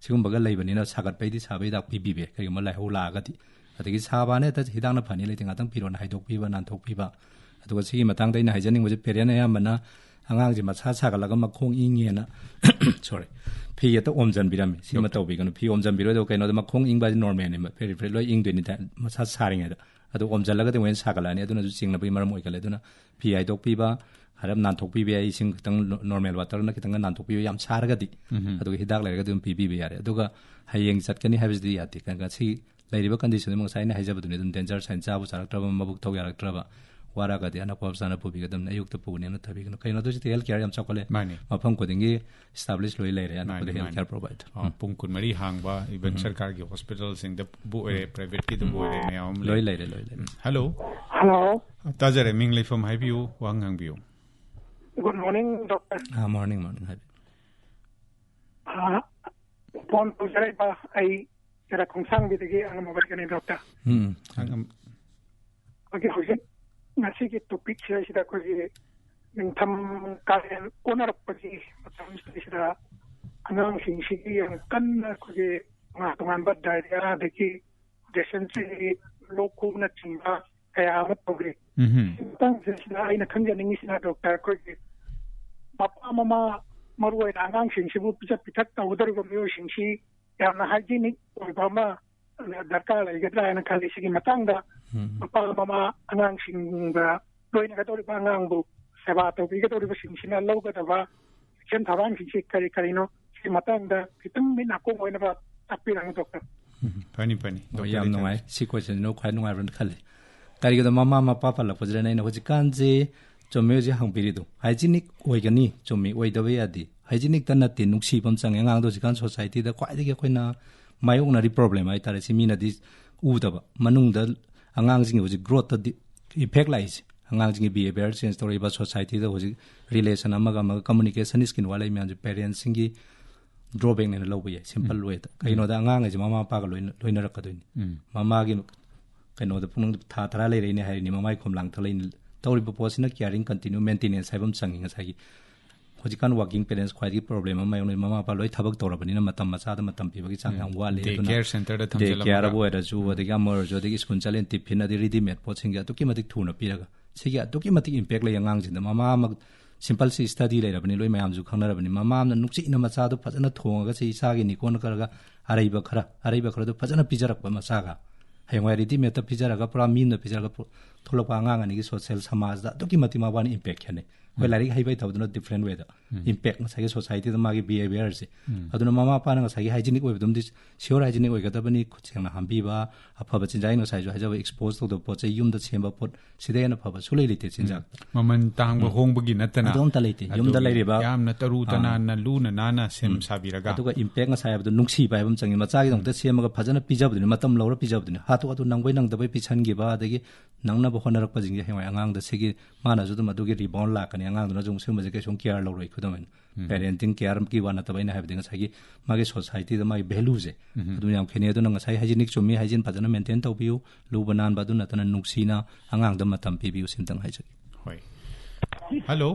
ꯁꯤꯒꯨꯝꯕꯒ ꯂꯩꯕꯅꯤꯅ ꯁꯥꯒꯠꯄꯩꯗꯤ ꯁꯥꯕ ꯍꯤꯗꯥꯛ ꯄꯤꯕꯤꯕ ꯌꯥꯏ, ꯀꯔꯤꯒꯨꯝꯕ ꯂꯥꯏꯍꯧ ꯂꯥꯛꯑꯒꯗꯤ꯫ ꯑꯗꯒꯤ ꯁꯥꯕꯅ ꯍꯦꯛꯇ ꯍꯤꯗꯥꯛꯅ ꯐꯅꯤ ꯂꯩꯇꯦ, ꯉꯥꯛꯇꯪ ꯐꯤꯔꯣꯟ ꯍꯥꯏꯗꯣꯛꯄꯤꯕ, ꯅꯥꯟꯊꯣꯛꯄꯤꯕ꯫ ꯑꯗꯨꯒ ꯁꯤꯒꯤ ꯃꯇꯥꯡꯗ ꯑꯩꯅ ꯍꯥꯏꯖꯅꯤꯡꯕꯁꯦ, ꯄꯦꯔꯦꯟ ꯑꯌꯥꯝꯕꯅ ꯑꯉꯥꯡꯁꯦ ꯃꯁꯥ ꯁꯥꯒꯠꯂꯒ ꯃꯈꯣꯡ ꯏꯪꯉꯦꯅ, ꯁꯣꯔꯤ, ꯐꯤ ꯍꯦꯛꯇ ꯑꯣꯝꯖꯟꯕꯤꯔꯝꯃꯤ꯫ ꯁꯤꯃ ꯗꯣꯛꯇꯔ꯫ ꯇꯧꯕꯤꯒꯅꯨ꯫ ꯐꯤ ꯑꯣꯝꯖꯟꯕꯤꯔꯣꯏꯗꯕ, ꯀꯩꯅꯣꯗ ꯃꯈꯣꯡ ꯏꯪꯕ ꯍꯥꯏꯁꯦ ꯅꯣꯔꯃꯦꯜꯅꯦꯕ, ꯐꯦꯔꯤ ꯐꯦꯔꯤ ꯂꯣꯏ ꯏꯪꯗꯣꯏꯅꯤ ꯃꯁꯥ ꯁꯥꯔꯤꯉꯩꯗ꯫ ꯑꯗꯨ ꯑꯣꯝꯖꯜꯂꯒꯗꯤ ꯑꯃꯨꯛ ꯍꯦꯟꯅ ꯁꯥꯒꯠꯂꯛꯑꯅꯤ꯫ ꯑꯗꯨꯅꯁꯨ ꯆꯤꯡꯅꯕꯒꯤ ꯃꯔꯝ ꯑꯣꯏꯒꯜꯂꯦ꯫ ꯑꯗꯨꯅ ꯐꯤ ꯍꯥꯏꯗꯣꯛꯄꯤꯕ, ꯍꯥꯏꯔꯞ ꯅꯥꯟꯊꯣꯛꯄꯤꯕ ꯌꯥꯏ, ꯏꯁꯤꯡ ꯈꯤꯇꯪ, ꯅꯣꯔꯃꯦꯜ ꯋꯥꯇꯔꯅ ꯈꯤꯇꯪꯒ ꯅꯥꯟꯊꯣꯛꯄꯤꯕ, ꯌꯥꯝ ꯁꯥꯔꯒꯗꯤ꯫ ꯎꯝ꯫ ꯑꯗꯨꯒ ꯍꯤꯗꯥꯛ ꯂꯩꯔꯒꯗꯤ ꯑꯗꯨꯝ ꯄꯤꯕꯤꯕ ꯌꯥꯔꯦ꯫ ꯑꯗꯨꯒ ꯍꯌꯦꯡ ꯆꯠꯀꯅꯤ ꯍꯥꯏꯕꯁꯤꯗꯤ ꯌꯥꯗꯦ꯫ ꯀ-, ꯉꯁꯤ ꯂꯩꯔꯤꯕ ꯀꯟꯗꯤꯁꯟꯗꯨ ꯉꯁꯥꯏ ꯑꯩꯅ ꯍꯥꯏꯖꯕꯗꯨꯅꯤ, ꯑꯗꯨꯝ ꯗꯦꯟꯖꯔ ꯁꯥꯏꯟ, ꯆꯥꯕꯨ ꯆꯥꯔꯛꯇ꯭ꯔꯕ, ꯃꯕꯨꯛ ꯊꯧ ꯌꯥꯔꯛꯇ꯭ꯔꯕ, ꯋꯥꯔꯛꯑꯒꯗꯤ ꯑꯅꯛꯄ ꯍꯣꯁꯄꯤꯇꯥꯜꯗ ꯄꯨꯕꯤꯒꯗꯕꯅꯤ, ꯑꯌꯨꯛꯇ ꯄꯨꯕꯅꯦꯅ ꯊꯥꯕꯤꯒꯅꯨ꯫ ꯀꯩꯅꯣꯗ ꯍꯧꯖꯤꯛꯇꯤ ꯍꯦꯜꯊ ꯀꯦꯌꯔ ꯌꯥꯝ ꯆꯥꯎꯈꯠꯂꯦ꯫ ꯃꯥꯅꯤ꯫ ꯃꯐꯝ ꯈꯨꯗꯤꯡꯒꯤ establish ꯂꯣꯏ ꯂꯩꯔꯦ, ꯑꯅꯛꯄꯗ ꯃꯥꯅꯤ, ꯍꯦꯜꯊ ꯃꯥꯅꯤ꯫ Care provider. ꯑ, ꯎꯝ꯫ ꯄꯨꯡ ꯀꯨꯟꯃꯔꯤ ꯍꯥꯡꯕ, even ꯎꯝ꯫ ꯁꯔꯀꯥꯔꯒꯤ ꯍꯣꯁꯄꯤꯇꯥꯜꯁꯤꯡꯗꯕꯨ ꯑꯣꯏꯔꯦ, ꯎꯝ꯫ ꯄ꯭ꯔꯥꯏꯚꯦꯠꯀꯤꯗꯕꯨ ꯎꯝ꯫ ꯑꯣꯏꯔꯦ, ꯃꯌꯥꯝ ꯑꯃ ꯂꯩ꯫ ꯂꯣꯏ ꯂꯩꯔꯦ, ꯂꯣꯏ ꯂꯩꯔꯦ꯫ ꯎꯝ꯫ ꯍꯜꯂꯣ꯫ ꯍꯜꯂꯣ꯫ ꯇꯥꯖꯔꯦ, ꯃꯤꯡ ꯂꯩꯐꯝ ꯍꯥꯏꯕꯤꯌꯨ, ꯋꯥꯍꯪ ꯍꯪꯕꯤꯌꯨ꯫ Good morning, doctor. ꯑꯥ, ꯃꯣꯔꯅꯤꯡ, ꯃꯣꯔꯅꯤꯡ, ꯍꯥꯏꯕꯤꯌꯨ꯫ ꯑꯥ, ꯐꯣꯟ ꯇꯧꯖꯔꯛꯏꯕ ꯑꯩ ꯆꯦꯔꯥ ꯈꯣꯡꯁꯥꯡꯕꯤꯗꯒꯤ ꯑꯉꯝꯕ ꯋꯥꯏꯒꯅꯤ, ꯗꯣꯛꯇꯔ꯫ ꯎꯝ, ꯎꯝ꯫ ꯑꯉꯝ-, ꯑꯩꯈꯣꯏꯒꯤ ꯍꯧꯖꯤꯛ ꯉꯁꯤꯒꯤ ꯇꯣꯄꯤꯛꯁꯦ ꯁꯤꯗ ꯑꯩꯈꯣꯏꯒꯤ ꯅꯤꯡꯊꯝ ꯀꯥꯂꯦꯟ ꯑꯣꯟꯅꯔꯛꯄꯒꯤ ꯃꯇꯝꯁꯤꯗꯩꯁꯤꯗ ꯑꯉꯥꯡꯁꯤꯡꯁꯤꯒꯤ ꯌꯥꯝ ꯀꯟꯅ ꯑꯩꯈꯣꯏꯒꯤ ꯇꯣꯉꯥꯟ ꯇꯣꯉꯥꯟꯕ ꯗꯥꯏꯔꯤꯌꯥ ꯑꯗꯒꯤ ꯗꯤꯁꯦꯟꯇ꯭ꯔꯤ, ꯂꯣꯛ ꯈꯨꯕꯅꯆꯤꯡꯕ ꯀꯌꯥ ꯑꯃ ꯇꯧꯔꯤ꯫ ꯎꯝꯍꯨꯝ꯫ ꯁꯤ ꯃꯇꯥꯡꯁꯤꯗ ꯑꯩꯅ ꯈꯪꯖꯅꯤꯡꯉꯤꯁꯤꯅ, ꯗꯣꯛꯇꯔ, ꯑꯩꯈꯣꯏꯒꯤ ꯃꯄꯥ ꯃꯃꯥ, ꯃꯔꯨꯑꯣꯏꯅ ꯑꯉꯥꯡꯁꯤꯡꯁꯤꯕꯨ ꯄꯤꯖ ꯄꯤꯊꯛ ꯇꯧꯒꯗꯧꯔꯤꯕ ꯃꯤꯑꯣꯏꯁꯤꯡꯁꯤ ꯌꯥꯝꯅ ꯍꯥꯏꯖꯤꯅꯤꯛ ꯑꯣꯏꯕ ꯑꯃ ꯗꯔꯀꯥꯔ ꯂꯩꯒꯗ꯭ꯔꯥ ꯍꯥꯏꯅ ꯈꯜꯂꯤ꯫ ꯁꯤꯒꯤ ꯃꯇꯥꯡꯗ ꯎꯝ꯫ ꯃꯄꯥ ꯃꯃꯥ, ꯑꯉꯥꯡꯁꯤꯡꯒ ꯂꯣꯏꯅꯒꯗꯧꯔꯤꯕ, ꯑꯉꯥꯡꯕꯨ ꯁꯦꯕꯥ ꯇꯧꯕꯤꯒꯗꯧꯔꯤꯕꯁꯤꯡꯁꯤꯅ ꯂꯧꯒꯗꯕ ꯑꯦꯛꯁꯟ ꯊꯧꯔꯥꯡꯁꯤꯡꯁꯤ ꯀꯔꯤ ꯀꯔꯤꯅꯣ? ꯁꯤ ꯃꯇꯥꯡꯗ ꯈꯤꯇꯪ ꯃꯤꯠ ꯅꯥꯀꯣꯡ ꯑꯣꯏꯅꯕ ꯇꯥꯛꯄꯤꯔꯝꯃꯨ, ꯗꯣꯛꯇꯔ꯫ ꯎꯝ, ꯐꯅꯤ, ꯐꯅꯤ꯫ ꯑꯣ, ꯗꯣꯛꯇꯔ ꯌꯥꯝ ꯂꯩꯇꯅ꯫ ꯅꯨꯡꯉꯥꯏ꯫ ꯁꯤ ꯀꯣꯏꯁꯟꯁꯤꯅ ꯈ꯭ꯋꯥꯏ ꯅꯨꯡꯉꯥꯏꯕ꯭ꯔꯅ ꯈꯜꯂꯤ꯫ ꯀꯔꯤꯒꯤꯅꯣ ꯃꯃꯥ ꯃꯄꯥ ꯄꯜꯂꯛꯄꯁꯤꯗꯅ ꯑꯩꯅ ꯍꯧꯖꯤꯛꯀꯥꯟꯁꯤ, ꯆꯨꯝꯃꯤ ꯍꯧꯖꯤꯛ ꯍꯪꯕꯤꯔꯤꯗꯣ, ꯍꯥꯏꯖꯤꯅꯤꯛ ꯑꯣꯏꯒꯅꯤ, ꯆꯨꯝꯃꯤ, ꯑꯣꯏꯗꯕ ꯌꯥꯗꯦ꯫ ꯍꯥꯏꯖꯤꯅꯤꯛꯇ ꯅꯠꯇꯦ, ꯅꯨꯡꯁꯤꯕ ꯑꯃ ꯆꯪꯉꯦ꯫ ꯑꯉꯥꯡꯗꯣ ꯍꯧꯖꯤꯛꯀꯥꯟ ꯁꯣꯁꯥꯏꯇꯤꯗ ꯈ꯭ꯋꯥꯏꯗꯒꯤ ꯑꯩꯈꯣꯏꯅ ꯃꯥꯌꯣꯛꯅꯔꯤ ꯄ꯭ꯔꯣꯕ꯭ꯂꯦꯝ ꯍꯥꯏꯇꯥꯔꯦ, ꯁꯤ ꯃꯤꯅꯗꯤ ꯎꯗꯕ, ꯃꯅꯨꯡꯗ ꯑꯉꯥꯡꯁꯤꯡꯒꯤ ꯍꯧꯖꯤꯛ ꯒ꯭ꯔꯣꯠꯇ ꯏꯐꯦꯛ ꯂꯥꯛꯏꯁꯦ, ꯑꯉꯥꯡꯁꯤꯡꯒꯤ ꯕꯤꯍꯦꯕꯤꯌꯔ ꯆꯦꯟꯖ ꯇꯧꯔꯛꯏꯕ, ꯁꯣꯁꯥꯏꯇꯤꯗ ꯍꯧꯖꯤꯛ ꯔꯤꯂꯦꯁꯟ ꯑꯃꯒ ꯑꯃꯒ ꯀꯝꯃꯨꯅꯤꯀꯦꯁꯟ ꯁ꯭ꯀꯤꯜ ꯋꯥꯠꯂꯛꯏ ꯃꯌꯥꯝꯁꯦ, ꯄꯦꯔꯦꯟꯁꯁꯤꯡꯒꯤ ꯗ꯭ꯔꯣꯕꯦꯛꯅꯦꯅ ꯂꯧꯕ ꯌꯥꯏ, ꯁꯤꯝꯄꯜ ꯋꯦꯗ꯫ ꯀꯩꯅꯣꯗ ꯑꯉꯥꯡ ꯍꯥꯏꯁꯦ ꯃꯃꯥ ꯃꯄꯥꯒ ꯂꯣꯏꯅ ꯂꯣꯏꯅꯔꯛꯀꯗꯣꯏꯅꯤ꯫ ꯃꯃꯥꯒꯤ ꯀꯩꯅꯣꯗ ꯄꯨꯛꯅꯤꯡꯗ ꯊꯥ ꯇꯔꯥ ꯂꯩꯔꯛꯏꯅꯦ ꯍꯥꯏꯔꯤꯅꯤ, ꯃꯃꯥꯒꯤ ꯈꯣꯝꯂꯥꯡ ꯊꯛꯂꯛꯏꯅꯤ꯫ ꯇꯧꯔꯤꯕ ꯄꯣꯠꯁꯤꯅ ꯀꯤꯌꯥꯔꯤꯡ ꯀꯟꯇꯤꯅ꯭ꯌꯨ ꯃꯦꯟꯇꯦꯅꯦꯟꯁ ꯍꯥꯏꯕ ꯑꯃ ꯆꯪꯉꯤ꯫ ꯉꯁꯥꯏꯒꯤ ꯍꯧꯖꯤꯛꯀꯥꯟ ꯋꯥꯔꯀꯤꯡ ꯄꯦꯔꯦꯟꯁ ꯈ꯭ꯋꯥꯏꯗꯒꯤ ꯄ꯭ꯔꯣꯕ꯭ꯂꯦꯝ ꯑꯃ ꯃꯥꯌꯣꯛꯅꯩ, ꯃꯃꯥ ꯃꯄꯥ ꯂꯣꯏ ꯊꯕꯛ ꯇꯧꯔꯕꯅꯤꯅ ꯃꯇꯝ ꯃꯆꯥꯗ ꯃꯇꯝ ꯄꯤꯕꯒꯤ ꯆꯥꯡ ꯌꯥꯝ ꯋꯥꯠꯂꯤ꯫ ꯗꯦ ꯑꯗꯨꯅ ꯀꯦꯌꯔ ꯁꯦꯟꯇꯔꯗ ꯗꯦ ꯊꯝꯖꯤꯜꯂꯝꯃꯒ꯫ ꯀꯦꯌꯔꯕꯨ ꯑꯣꯏꯔꯁꯨ, ꯑꯗꯒꯤ ꯑꯃ ꯑꯣꯏꯔꯁꯨ, ꯑꯗꯒꯤ ꯁ꯭ꯀꯨꯜ ꯆꯠꯂꯦꯅ ꯇꯤꯐꯤꯟ, ꯑꯗꯩ ꯔꯦꯗꯤꯃꯦꯗ ꯄꯣꯠꯁꯤꯡꯁꯦ ꯑꯗꯨꯛꯀꯤ ꯃꯇꯤꯛ ꯊꯨꯅ ꯄꯤꯔꯒ, ꯁꯤꯒꯤ ꯑꯗꯨꯛꯀꯤ ꯃꯇꯤꯛ ꯏꯝꯄꯦꯛ ꯂꯩ ꯑꯉꯥꯡꯁꯤꯡꯗ꯫ ꯃꯃꯥ ꯑꯃ, ꯁꯤꯝꯄꯜꯁꯤ ꯁ꯭ꯇꯗꯤ ꯂꯩꯔꯕꯅꯤ, ꯂꯣꯏ ꯃꯌꯥꯝꯁꯨ ꯈꯪꯅꯔꯕꯅꯤ꯫ ꯃꯃꯥ ꯑꯃꯅ ꯅꯨꯡꯁꯤꯅ ꯃꯆꯥꯗꯣ ꯐꯖꯅ ꯊꯣꯡꯉꯒ, "ꯁꯤ ꯏꯆꯥꯒꯤꯅꯤꯀꯣꯅ" ꯈꯜꯂꯒ ꯑꯔꯩꯕ ꯈꯔ, ꯑꯔꯩꯕ ꯈꯔꯗꯣ ꯐꯖꯅ ꯄꯤꯖꯔꯛꯄ ꯃꯆꯥꯒ, ꯍꯌꯦꯡꯋꯥꯏ ꯔꯦꯗꯤꯃꯦꯗꯇ ꯄꯤꯖꯔꯒ ꯄꯨꯔꯥ ꯃꯤ ꯑꯃꯅ ꯄꯤꯖꯔꯒ ꯄꯨ-, ꯊꯣꯛꯂꯛꯄ ꯑꯉꯥꯡ ꯑꯅꯤꯒꯤ ꯁꯣꯁꯦꯜ ꯁꯃꯥꯖꯗ ꯑꯗꯨꯛꯀꯤ ꯃꯇꯤꯛ ꯃꯕꯥꯅꯤ ꯏꯝꯄꯦꯛ ꯈꯦꯠꯅꯩ꯫ ꯑꯩꯈꯣꯏ ꯂꯥꯏꯔꯤꯛ ꯍꯩꯕ ꯍꯩꯇꯕꯗꯨꯅ ꯗꯤꯐ꯭ꯔꯦꯟ ꯋꯦꯗ ꯏꯝꯄꯦꯛ ꯉꯁꯥꯏꯒꯤ ꯁꯣꯁꯥꯏꯇꯤꯗ ꯃꯥꯒꯤ ꯕꯤꯍꯦꯕꯤꯌꯔꯁꯦ꯫ ꯑꯗꯨꯅ ꯃꯃꯥ ꯃꯄꯥꯅ ꯉꯁꯥꯏꯒꯤ ꯍꯥꯏꯖꯤꯅꯤꯛ ꯑꯣꯏꯕꯗꯨꯝꯗꯤ ꯁꯤꯌꯣꯔ ꯍꯥꯏꯖꯤꯅꯤꯛ ꯑꯣꯏꯒꯗꯕꯅꯤ, ꯈꯨꯠ ꯁꯦꯡꯅ ꯍꯥꯝꯕꯤꯕ, ꯑꯐꯕ ꯆꯤꯟꯖꯥꯛ, ꯑꯩꯅ ꯉꯁꯥꯏꯁꯨ ꯍꯥꯏꯖꯕ, ꯑꯦꯛꯁꯄꯣꯖ ꯇꯧꯗꯕ ꯄꯣꯠ ꯆꯩ, ꯌꯨꯝꯗ ꯁꯦꯝꯕ ꯄꯣꯠ, ꯁꯤꯗꯩ ꯍꯦꯟꯅ ꯐꯕ ꯁꯨꯡꯂꯩ ꯂꯩꯇꯦ ꯆꯤꯟꯖꯥꯛ꯫ ꯃꯃꯜ ꯇꯥꯡꯕ ꯍꯣꯡꯕꯒꯤ ꯅꯠꯇꯅ ꯑꯗꯨ ꯑꯝꯇ ꯂꯩꯇꯦ꯫ ꯌꯨꯝꯗ ꯑꯗꯨꯒꯤ ꯂꯩꯔꯤꯕ ꯌꯥꯝꯅ ꯇꯔꯨ ꯑꯥ꯫ ꯇꯅꯥꯟꯅ ꯂꯨꯅ ꯅꯥꯟꯅ ꯁꯦꯝ ꯁꯥꯕꯤꯔꯒ꯫ ꯑꯗꯨꯒ ꯏꯝꯄꯦꯛ ꯉꯁꯥꯏ ꯍꯥꯏꯕꯗꯣ ꯅꯨꯡꯁꯤꯕ ꯍꯥꯏꯕ ꯑꯃ ꯆꯪꯉꯤ꯫ ꯃꯆꯥꯒꯤꯗꯃꯛꯇ ꯁꯦꯝꯃꯒ ꯐꯖꯅ ꯄꯤꯖꯕꯗꯨꯅꯤ, ꯃꯇꯝ ꯂꯧꯔ ꯄꯤꯖꯕꯗꯨꯅꯤ꯫ ꯍꯥꯊꯨ ꯍꯥꯊꯨ ꯅꯪꯕꯣꯏ ꯅꯪꯗꯕꯣꯏ ꯄꯤꯁꯟꯈꯤꯕ, ꯑꯗꯒꯤ ꯅꯪꯅꯕ ꯍꯣꯠꯅꯔꯛꯄꯁꯤꯡꯁꯦ ꯍꯌꯦꯡꯋꯥꯏ ꯑꯉꯥꯡꯗ ꯁꯤꯒꯤ ꯃꯥꯅꯁꯨ ꯑꯗꯨꯝ ꯑꯗꯨꯒꯤ ꯔꯤꯕꯥꯎꯟ ꯂꯥꯛꯀꯅꯤ꯫ ꯑꯉꯥꯡꯗꯨꯅꯁꯨ ꯑꯃꯨꯛ ꯁꯤꯒꯨꯝꯕꯁꯦ ꯀꯩꯁꯨꯝ ꯀꯤꯌꯔ ꯂꯧꯔꯣꯏ꯫ ꯈꯨꯗꯝ ꯑꯣꯏꯅ ꯄꯦꯔꯦꯟꯇꯤꯡ ꯀꯤꯌꯔꯒꯤ ꯋꯥ ꯅꯠꯇꯕ, ꯑꯩꯅ ꯍꯥꯏꯕꯗꯤ ꯉꯁꯥꯏꯒꯤ ꯃꯥꯒꯤ ꯁꯣꯁꯥꯏꯇꯤꯗ ꯃꯥꯒꯤ ꯚꯦꯂꯨꯁꯦ ꯑꯗꯨꯝ ꯌꯥꯝ ꯈꯦꯠꯅꯩ꯫ ꯑꯗꯨꯅ ꯉꯁꯥꯏ ꯍꯥꯏꯖꯤꯅꯤꯛ ꯆꯨꯝꯃꯤ, ꯍꯥꯏꯖꯤꯟ ꯐꯖꯅ ꯃꯦꯟꯇꯦꯟ ꯇꯧꯕꯤꯌꯨ, ꯂꯨꯕ ꯅꯥꯟꯕ, ꯑꯗꯨ ꯅꯠꯇꯅ ꯅꯨꯡꯁꯤꯅ ꯑꯉꯥꯡꯗ ꯃꯇꯝ ꯄꯤꯕꯤꯌꯨ, ꯁꯤꯝꯇꯪ ꯍꯥꯏꯖꯒꯦ꯫ ꯍꯣꯏ꯫ ꯍꯜꯂꯣ꯫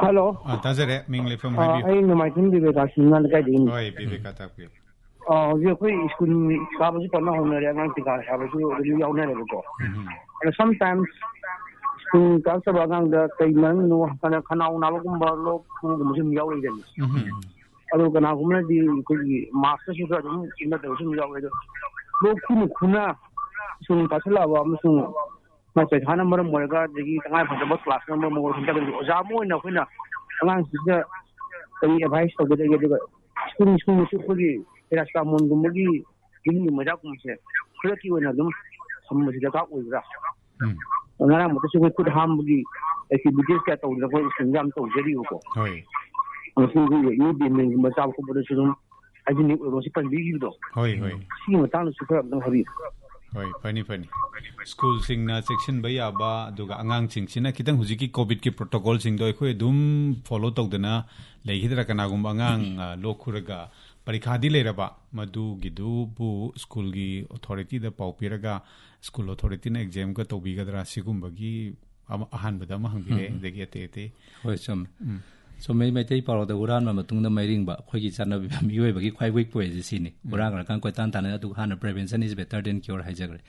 ꯍꯜꯂꯣ꯫ ꯑꯥ, ꯇꯥꯖꯔꯦ꯫ ꯃꯤꯡ ꯂꯩꯐꯝ ꯑꯥ, ꯍꯥꯏꯕꯤꯌꯨ꯫ ꯑꯩ ꯅꯣꯡꯃꯥꯏꯊꯦꯝ ꯕꯤꯕꯦꯀꯥ ꯁꯤꯡꯅ ꯂꯩꯀꯥꯏꯗꯒꯤꯅꯤ꯫ ꯍꯣꯏ, ꯕꯤꯕꯦꯀꯥ ꯇꯥꯛꯄꯤꯌꯨ꯫ ꯑꯥ, ꯍꯧꯖꯤꯛ ꯑꯩꯈꯣꯏ ꯁ꯭ꯀꯨꯜ ꯀꯥꯕꯁꯨ ꯇꯝꯕ ꯍꯧꯅꯔꯦ, ꯑꯉꯥꯡ ꯇꯤꯀꯥ ꯍꯥꯏꯕꯁꯨ ꯑꯗꯨꯝ ꯌꯥꯎꯅꯔꯦꯕꯀꯣ꯫ ꯑꯗꯣ sometimes ꯁ꯭ꯀꯨꯜ ꯀꯥꯔꯛꯇꯕ ꯑꯉꯥꯡꯗ ꯀꯩ ꯃꯔꯝꯒꯤꯅꯣ ꯍꯥꯏꯅ ꯈꯅꯥꯎ ꯅꯥꯕꯒꯨꯝꯕ, ꯂꯣꯛ ꯈꯨꯕꯒꯨꯝꯕꯁꯨ ꯑꯗꯨꯝ ꯌꯥꯎꯔꯛꯏꯗꯅ꯫ ꯑꯗꯣ ꯀꯅꯥꯒꯨꯝꯕꯅꯗꯤ ꯑꯩꯈꯣꯏꯒꯤ ꯃꯥꯛꯁꯇꯁꯨ ꯑꯗꯨꯝ ꯎꯅꯗꯕꯁꯨ ꯑꯗꯨꯝ ꯌꯥꯎꯋꯦ꯫ ꯑꯗꯣ ꯂꯣꯛ ꯈꯨꯅ ꯈꯨꯅ ꯁ꯭ꯀꯨꯜ ꯀꯥꯁꯜꯂꯛꯑꯕ ꯑꯃꯁꯨꯡ ꯃꯥꯏ ꯄꯩꯈꯥꯅ ꯃꯔꯝ ꯑꯣꯏꯔꯒ, ꯑꯗꯒꯤ ꯇꯉꯥꯏ ꯐꯗꯕ ꯀ꯭ꯂꯥꯁꯅ ꯃꯔꯝ ꯑꯣꯏꯔꯒ, ꯍꯟꯗꯛꯇꯤ ꯑꯣꯖꯥ ꯑꯃ ꯑꯣꯏꯅ ꯑꯩꯈꯣꯏꯅ ꯑꯉꯥꯡꯁꯤꯡꯁꯤꯗ ꯀꯔꯤ ꯑꯦꯗꯚꯥꯏꯁ ꯇꯧꯒꯗꯒꯦ? ꯑꯗꯨꯒ ꯁ꯭ꯀꯨꯜ, ꯁ꯭ꯀꯨꯜꯗꯁꯨ ꯑꯩꯈꯣꯏꯒꯤ ꯄꯦꯔꯥꯁꯤꯇꯥꯃꯣꯜꯒꯨꯝꯕꯒꯤ ꯒꯨꯂꯤ ꯃꯩꯔꯥꯛꯀꯨꯝꯕꯁꯦ ꯈꯨꯗꯛꯀꯤ ꯑꯣꯏꯅ ꯑꯗꯨꯝ ꯊꯝꯕꯁꯤ ꯗꯔꯀꯥꯔ ꯑꯣꯏꯕ꯭ꯔꯥ? ꯎꯝ꯫ ꯉꯔꯥꯡꯃꯛꯇꯁꯨ ꯑꯩꯈꯣꯏ ꯈꯨꯠ ꯍꯥꯝꯕꯒꯤ ꯑꯦꯛꯇꯤꯚꯤꯇꯤꯁ ꯀꯌꯥ ꯇꯧꯗꯅ ꯑꯩꯈꯣꯏ ꯁ꯭ꯀꯨꯜꯗ ꯌꯥꯝ ꯇꯧꯖꯔꯤꯕꯀꯣ꯫ ꯍꯣꯏ꯫ ꯑꯃꯁꯨꯡ ꯑꯩꯈꯣꯏꯒꯤ ꯃꯤꯠ ꯗꯦ ꯃꯤꯜꯒꯨꯝꯕ ꯆꯥꯕ ꯈꯣꯠꯄꯗꯁꯨ ꯑꯗꯨꯝ ꯍꯥꯏꯖꯤꯅꯤꯛ ꯑꯣꯏꯕ ꯃꯁꯤ ꯄꯟꯕꯤꯈꯤꯕꯗꯣ꯫ ꯍꯣꯏ, ꯍꯣꯏ꯫ ꯁꯤꯒꯤ ꯃꯇꯥꯡꯗꯁꯨ ꯈꯔ ꯑꯝꯇꯪ ꯍꯥꯏꯕꯤꯌꯨ꯫ ꯍꯣꯏ, ꯐꯅꯤ, ꯐꯅꯤ꯫ ꯁ꯭ꯀꯨꯜꯁꯤꯡꯅ ꯆꯦꯛꯁꯤꯟꯕ ꯌꯥꯕ, ꯑꯗꯨꯒ ꯑꯉꯥꯡꯁꯤꯡꯁꯤꯅ ꯈꯤꯇꯪ ꯍꯧꯖꯤꯛꯀꯤ ꯀꯣꯚꯤꯗꯀꯤ ꯄ꯭ꯔꯣꯇꯣꯀꯣꯜꯁꯤꯡꯗꯣ ꯑꯩꯈꯣꯏ ꯑꯗꯨꯝ ꯐꯣꯂꯣ ꯇꯧꯗꯅ ꯂꯩꯈꯤꯗ꯭ꯔꯥ? ꯀꯅꯥꯒꯨꯝꯕ ꯑꯉꯥꯡ, ꯑ, ꯂꯣꯛ ꯈꯨꯔꯒ ꯄꯔꯤꯈꯥꯗꯤ ꯂꯩꯔꯕ, ꯃꯗꯨꯒꯤꯗꯨꯕꯨ ꯁ꯭ꯀꯨꯜꯒꯤ ꯑꯣꯊꯣꯔꯤꯇꯤꯗ ꯄꯥꯎ ꯄꯤꯔꯒ ꯁ꯭ꯀꯨꯜ ꯑꯣꯊꯣꯔꯤꯇꯤꯅ ꯑꯦꯛꯖꯥꯝꯒ ꯇꯧꯕꯤꯒꯗ꯭ꯔꯥ? ꯁꯤꯒꯨꯝꯕꯒꯤ ꯑꯃ, ꯑꯍꯥꯟꯕꯗ ꯑꯃ ꯍꯪꯕꯤꯔꯦ, ꯎꯝ, ꯎꯝ꯫ ꯑꯗꯒꯤ ꯑꯇꯩ ꯑꯇꯩ꯫ ꯍꯣꯏ, ꯆꯨꯝꯃꯦ꯫ ꯎꯝ꯫ ꯆꯨꯝꯃꯦ, ꯃꯩꯇꯩ ꯄꯥꯎꯔꯧꯗ ꯍꯨꯔꯥꯟꯕ ꯃꯇꯨꯡꯗ ꯃꯩꯔꯤꯡꯕ꯫ ꯑꯩꯈꯣꯏꯒꯤ ꯆꯠꯅꯕꯤ ꯃꯤꯑꯣꯏꯕꯒꯤ ꯈ꯭ꯋꯥꯏ ꯋꯤꯛ ꯄꯣꯏꯟꯁꯦ ꯁꯤꯅꯤ꯫ ꯎꯝ꯫ ꯍꯨꯔꯥꯟꯈ꯭ꯔꯀꯥꯟ ꯀꯣꯏꯇꯥꯟ ꯇꯥꯟꯅ, ꯑꯗꯨꯒ ꯍꯥꯟꯅ "Prevention is better than cure" ꯍꯥꯏꯖꯈ꯭ꯔꯦ꯫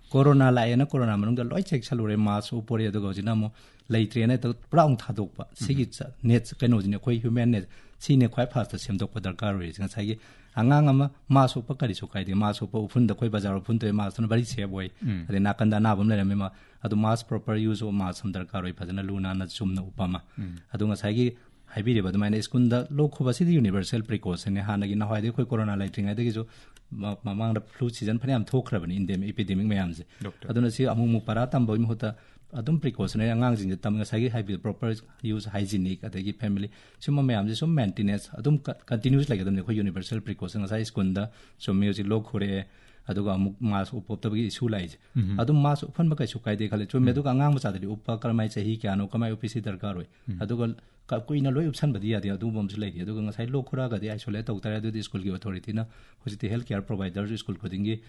ꯀꯣꯔꯣꯅꯥ ꯂꯥꯛꯑꯦꯅ ꯀꯣꯔꯣꯅꯥ ꯃꯅꯨꯡꯗ ꯂꯣꯏ ꯆꯦꯛꯁꯜꯂꯨꯔꯦ, ꯃꯥꯁ ꯎꯞꯄꯣꯔꯦ, ꯑꯗꯨꯒ ꯍꯧꯖꯤꯛꯅ ꯑꯃꯨꯛ ꯂꯩꯇ꯭ꯔꯦꯅ ꯍꯦꯛꯇ ꯄꯨꯔꯥ ꯑꯃꯨꯛ ꯊꯥꯗꯣꯛꯄ꯫ ꯁꯤꯒꯤ ꯆ-, ꯅꯦꯠꯁ-, ꯀꯩꯅꯣꯁꯤꯅꯦ, ꯑꯩꯈꯣꯏ ꯍ꯭ꯌꯨꯃꯦꯟ ꯅꯦꯠ, ꯁꯤꯅꯦ ꯈ꯭ꯋꯥꯏ ꯐꯥꯁꯇ ꯁꯦꯝꯗꯣꯛꯄ ꯗꯔꯀꯥꯔ ꯑꯣꯏꯔꯤꯁꯦ꯫ ꯉꯁꯥꯏꯒꯤ ꯑꯉꯥꯡ ꯑꯃ ꯃꯥꯁ ꯎꯞꯄ ꯀꯔꯤꯁꯨ ꯀꯥꯏꯗꯦ, ꯃꯥꯁ ꯎꯞꯄ ꯎꯐꯨꯟꯗ ꯑꯩꯈꯣꯏ ꯕꯖꯥꯔ ꯎꯐꯨꯟ ꯊꯣꯛꯑꯦ, ꯃꯥꯁꯇꯨꯅ very safe ꯑꯣꯏ꯫ ꯎꯝ꯫ ꯑꯗꯩ ꯅꯥꯀꯟꯗ ꯑꯅꯥꯕ ꯑꯃ ꯂꯩꯔꯝꯃꯦ, ꯃꯥ ꯑꯗꯨ mask proper use of mask ꯑꯃ ꯗꯔꯀꯥꯔ ꯑꯣꯏ, ꯐꯖꯅ ꯂꯨ ꯅꯥꯟꯅ ꯆꯨꯝꯅ ꯎꯞꯄ ꯑꯃ꯫ ꯎꯝ꯫ ꯑꯗꯨ ꯉꯁꯥꯏꯒꯤ ꯍꯥꯏꯕꯤꯔꯤꯕ ꯑꯗꯨꯃꯥꯏꯅ ꯁ꯭ꯀꯨꯜꯗ ꯂꯣꯛ ꯈꯨꯕ ꯁꯤꯗꯤ universal precautionꯅꯦ꯫ ꯍꯥꯟꯅꯒꯤ ꯅꯍꯥꯟꯋꯥꯏꯗꯒꯤ ꯑꯩꯈꯣꯏ ꯀꯣꯔꯣꯅꯥ ꯂꯩꯇ꯭ꯔꯤꯉꯩꯗꯒꯤꯁꯨ ꯃ-, ꯃꯃꯥꯡꯗ flu season ꯐꯅꯌꯥꯝ ꯊꯣꯛꯈ꯭ꯔꯕꯅꯤ, endemic, epidemic ꯃꯌꯥꯝꯁꯦ꯫ ꯗꯣꯛꯇꯔ꯫ ꯑꯗꯨꯅ ꯁꯤ ꯑꯃꯨꯛ ꯑꯃꯨꯛ ꯄꯔꯥ ꯇꯝꯕꯒꯤ ꯃꯍꯨꯠꯇ ꯑꯗꯨꯝ precautionary ꯑꯉꯥꯡꯁꯤꯡꯁꯦ ꯇꯝ-, ꯉꯁꯥꯏꯒꯤ ꯍꯥꯏꯕꯤꯕ proper use, hygienic, ꯑꯗꯒꯤ family, ꯁꯨꯝꯕ ꯃꯌꯥꯝꯁꯦ ꯁꯨꯝ maintenance ꯑꯗꯨꯝ ꯀ-, continuous ꯂꯩꯒꯗꯕꯅꯤ꯫ ꯑꯩꯈꯣꯏ universal precaution, ꯉꯁꯥꯏ ꯁ꯭ꯀꯨꯜꯗ ꯆꯨꯝꯃꯤ, ꯍꯧꯖꯤꯛ ꯂꯣꯛ ꯈꯨꯔꯛꯑꯦ, ꯑꯗꯨꯒ ꯑꯃꯨꯛ mask ꯎꯞꯄꯣꯞꯇꯕꯒꯤ issue ꯂꯥꯛꯏꯁꯦ꯫ ꯎꯝ꯫ ꯑꯗꯨꯝ mask ꯎꯞꯍꯟꯕ ꯀꯩꯁꯨ ꯀꯥꯏꯗꯦ ꯈꯜꯂꯦ꯫ ꯆꯨꯝꯃꯦ꯫ ꯎꯝ꯫ ꯑꯗꯨꯒ ꯑꯉꯥꯡ ꯃꯆꯥꯗꯗꯤ ꯎꯞꯄ ꯀꯔꯝꯍꯥꯏꯅ, ꯆꯍꯤ ꯀꯌꯥꯅꯣ, ꯀꯃꯥꯏꯅ ꯎꯞꯄꯤ, ꯁꯤ ꯗꯔꯀꯥꯔ ꯑꯣꯏ꯫ ꯎꯝ꯫ ꯑꯗꯨꯒ ꯀ-, ꯀꯨꯏꯅ ꯂꯣꯏ ꯎꯞꯁꯟꯕꯗꯤ ꯌꯥꯗꯦ, ꯑꯗꯨꯒꯨꯝꯕ ꯑꯃꯁꯨ ꯂꯩꯔꯤ꯫ ꯑꯗꯨꯒ ꯉꯁꯥꯏ ꯂꯣꯛ ꯈꯨꯔꯛꯑꯒꯗꯤ isolate ꯇꯧ ꯇꯥꯔꯦ, ꯑꯗꯨꯗꯤ ꯁ꯭ꯀꯨꯜꯒꯤ ꯑꯣꯊꯣꯔꯤꯇꯤꯅ ꯍꯧꯖꯤꯛꯇꯤ health care providerꯁꯨ ꯁ꯭ꯀꯨꯜ ꯈꯨꯗꯤꯡꯒꯤ,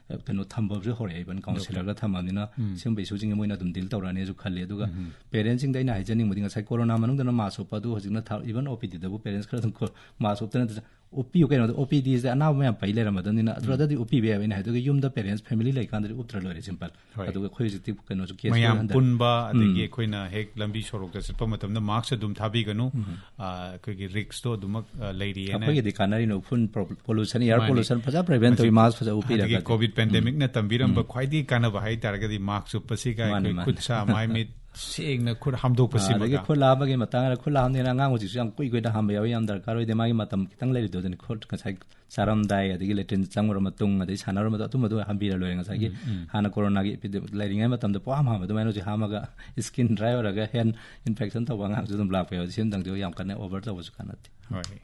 ꯑ, ꯀꯩꯅꯣ ꯊꯝꯕꯁꯨ ꯍꯧꯔꯛꯑꯦ, even ꯗꯣꯛꯇꯔ꯫ Counsellorꯒ ꯊꯝꯃꯕꯅꯤꯅ ꯎꯝ꯫ ꯁꯤꯒꯨꯝꯕ issueꯁꯤꯡꯁꯦ ꯃꯣꯏꯅ ꯑꯗꯨꯝ deal ꯇꯧꯔꯛꯑꯅꯤꯁꯨ ꯈꯜꯂꯤ꯫ ꯑꯗꯨꯒ ꯎꯝ꯫ Parentsꯁꯤꯡꯗ ꯑꯩꯅ ꯍꯥꯏꯖꯅꯤꯡꯕꯗꯤ ꯉꯁꯥꯏ ꯀꯣꯔꯣꯅꯥ ꯃꯅꯨꯡꯗꯅ mask ꯎꯞꯄ, ꯑꯗꯨ ꯍꯧꯖꯤꯛꯅ ꯊꯥ-, even OPDꯗꯕꯨ parents ꯈꯔ ꯑꯗꯨꯝ ꯀꯣ-, mask ꯎꯞꯇꯅ ꯎꯞꯄꯤꯌꯨ ꯀꯩꯅꯣꯗ, OPDꯁꯦ ꯑꯅꯥꯕ ꯃꯌꯥꯝ ꯄꯩ ꯂꯩꯔꯝꯃꯗꯕꯅꯤꯅ, ꯎꯝ꯫ ꯑꯗꯨꯗꯗꯤ ꯎꯞꯄꯤꯕ ꯌꯥꯏꯕ꯫ ꯑꯩꯅ ꯍꯥꯏꯗꯣ ꯌꯨꯝꯗ parents family ꯂꯩꯀꯥꯟꯗꯗꯤ ꯎꯞꯇ꯭ꯔ ꯂꯣꯏꯔꯦ, simple꯫ ꯍꯣꯏ꯫ ꯑꯗꯨꯒ ꯑꯩꯈꯣꯏ ꯍꯧꯖꯤꯛꯇꯤ ꯀꯩꯅꯣꯁꯨ case ꯃꯌꯥꯝ ꯍꯟꯊꯔꯦ꯫ ꯄꯨꯟꯕ, ꯑꯗꯒꯤ ꯎꯝ꯫ ꯑꯩꯈꯣꯏꯅ ꯍꯦꯛ ꯂꯝꯕꯤ ꯁꯣꯔꯣꯛꯇ ꯆꯠꯄ ꯃꯇꯝꯗ mask ꯑꯗꯨꯝ ꯊꯥꯕꯤꯒꯅꯨ꯫ ꯎꯝ꯫ ꯑ, ꯑꯩꯈꯣꯏꯒꯤ riskꯇꯣ ꯑꯗꯨꯃꯛ, ꯑ, ꯂꯩꯔꯤꯑꯅ꯫ ꯑꯩꯈꯣꯏꯒꯤꯗꯤ ꯀꯥꯟꯅꯔꯤꯅ ꯎꯐꯨꯟ pro-, pollution, air ꯃꯥꯅꯤ꯫ Pollution ꯐꯖꯅ prevent ꯇꯧꯏ, ꯍꯧꯖꯤꯛ mask ꯐꯖꯅ ꯎꯞꯄꯤꯔꯒ꯫ ꯍꯥꯟꯅꯒꯤ COVID pandemicꯅ ꯇꯝꯕꯤꯔꯝꯕ ꯎꯝ꯫ ꯈ꯭ꯋꯥꯏꯗꯒꯤ ꯀꯥꯟꯅꯕ ꯍꯥꯏꯇꯥꯔꯒꯗꯤ mask ꯎꯞꯄꯁꯤꯒ ꯃꯥꯅꯤ, ꯑꯩꯈꯣꯏ ꯃꯥꯅꯤ꯫ ꯈꯨꯠ ꯁꯥ ꯃꯥꯏ ꯃꯤꯠ ꯁꯦꯡꯅ ꯈꯨꯠ ꯑ, ꯍꯥꯝꯗꯣꯛꯄꯁꯤꯃꯒ꯫ ꯑꯗꯒꯤ ꯈꯨꯠ ꯍꯥꯝꯕꯒꯤ ꯃꯇꯥꯡꯗ, ꯈꯨꯠ ꯍꯥꯝꯗꯅ ꯑꯉꯥꯡ ꯍꯧꯖꯤꯛꯁꯨ ꯌꯥꯝ ꯀꯨꯏ ꯀꯨꯏꯅ ꯍꯥꯝꯕ ꯌꯥꯎꯋꯤ, ꯌꯥꯝ ꯗꯔꯀꯥꯔ ꯑꯣꯏꯗꯦ, ꯃꯥꯒꯤ ꯃꯇꯝ ꯈꯤꯇꯪ ꯂꯩꯔꯤꯗꯨꯗꯅꯤ꯫ ꯈꯨꯠ ꯉꯁꯥꯏ ꯆꯥꯔꯝꯗꯥꯏ, ꯑꯗꯒꯤ latrine ꯆꯪꯉꯨꯔ ꯃꯇꯨꯡ, ꯑꯗꯩ ꯁꯥꯟꯅꯔꯨꯔ ꯃꯇꯨꯡ, ꯑꯗꯨꯝꯕꯗꯣ ꯍꯥꯝꯕꯤꯔ ꯂꯣꯏꯔꯦ꯫ ꯉꯁꯥꯏꯒꯤ ꯎꯝ, ꯎꯝ꯫ ꯍꯥꯟꯅ ꯀꯣꯔꯣꯅꯥꯒꯤ ꯏꯄꯤꯗꯦꯃꯤꯛ ꯂꯩꯔꯤꯉꯩ ꯃꯇꯝꯗ ꯄꯨꯡꯍꯥꯝ ꯍꯥꯝꯕ ꯑꯗꯨꯃꯥꯏꯅ ꯍꯧꯖꯤꯛ ꯍꯥꯝꯃꯒ skin dry ꯑꯣꯏꯔꯒ hand infection ꯇꯧꯕ ꯑꯉꯥꯡꯁꯨ ꯑꯗꯨꯝ ꯂꯥꯛꯄ ꯌꯥꯎꯋꯤ꯫ ꯁꯤ ꯑꯃꯇꯪꯗꯤ ꯌꯥꯝ ꯀꯟꯅ over ꯇꯧꯕꯁꯨ ꯀꯥꯟꯅꯗꯦ꯫ ꯍꯣꯏ꯫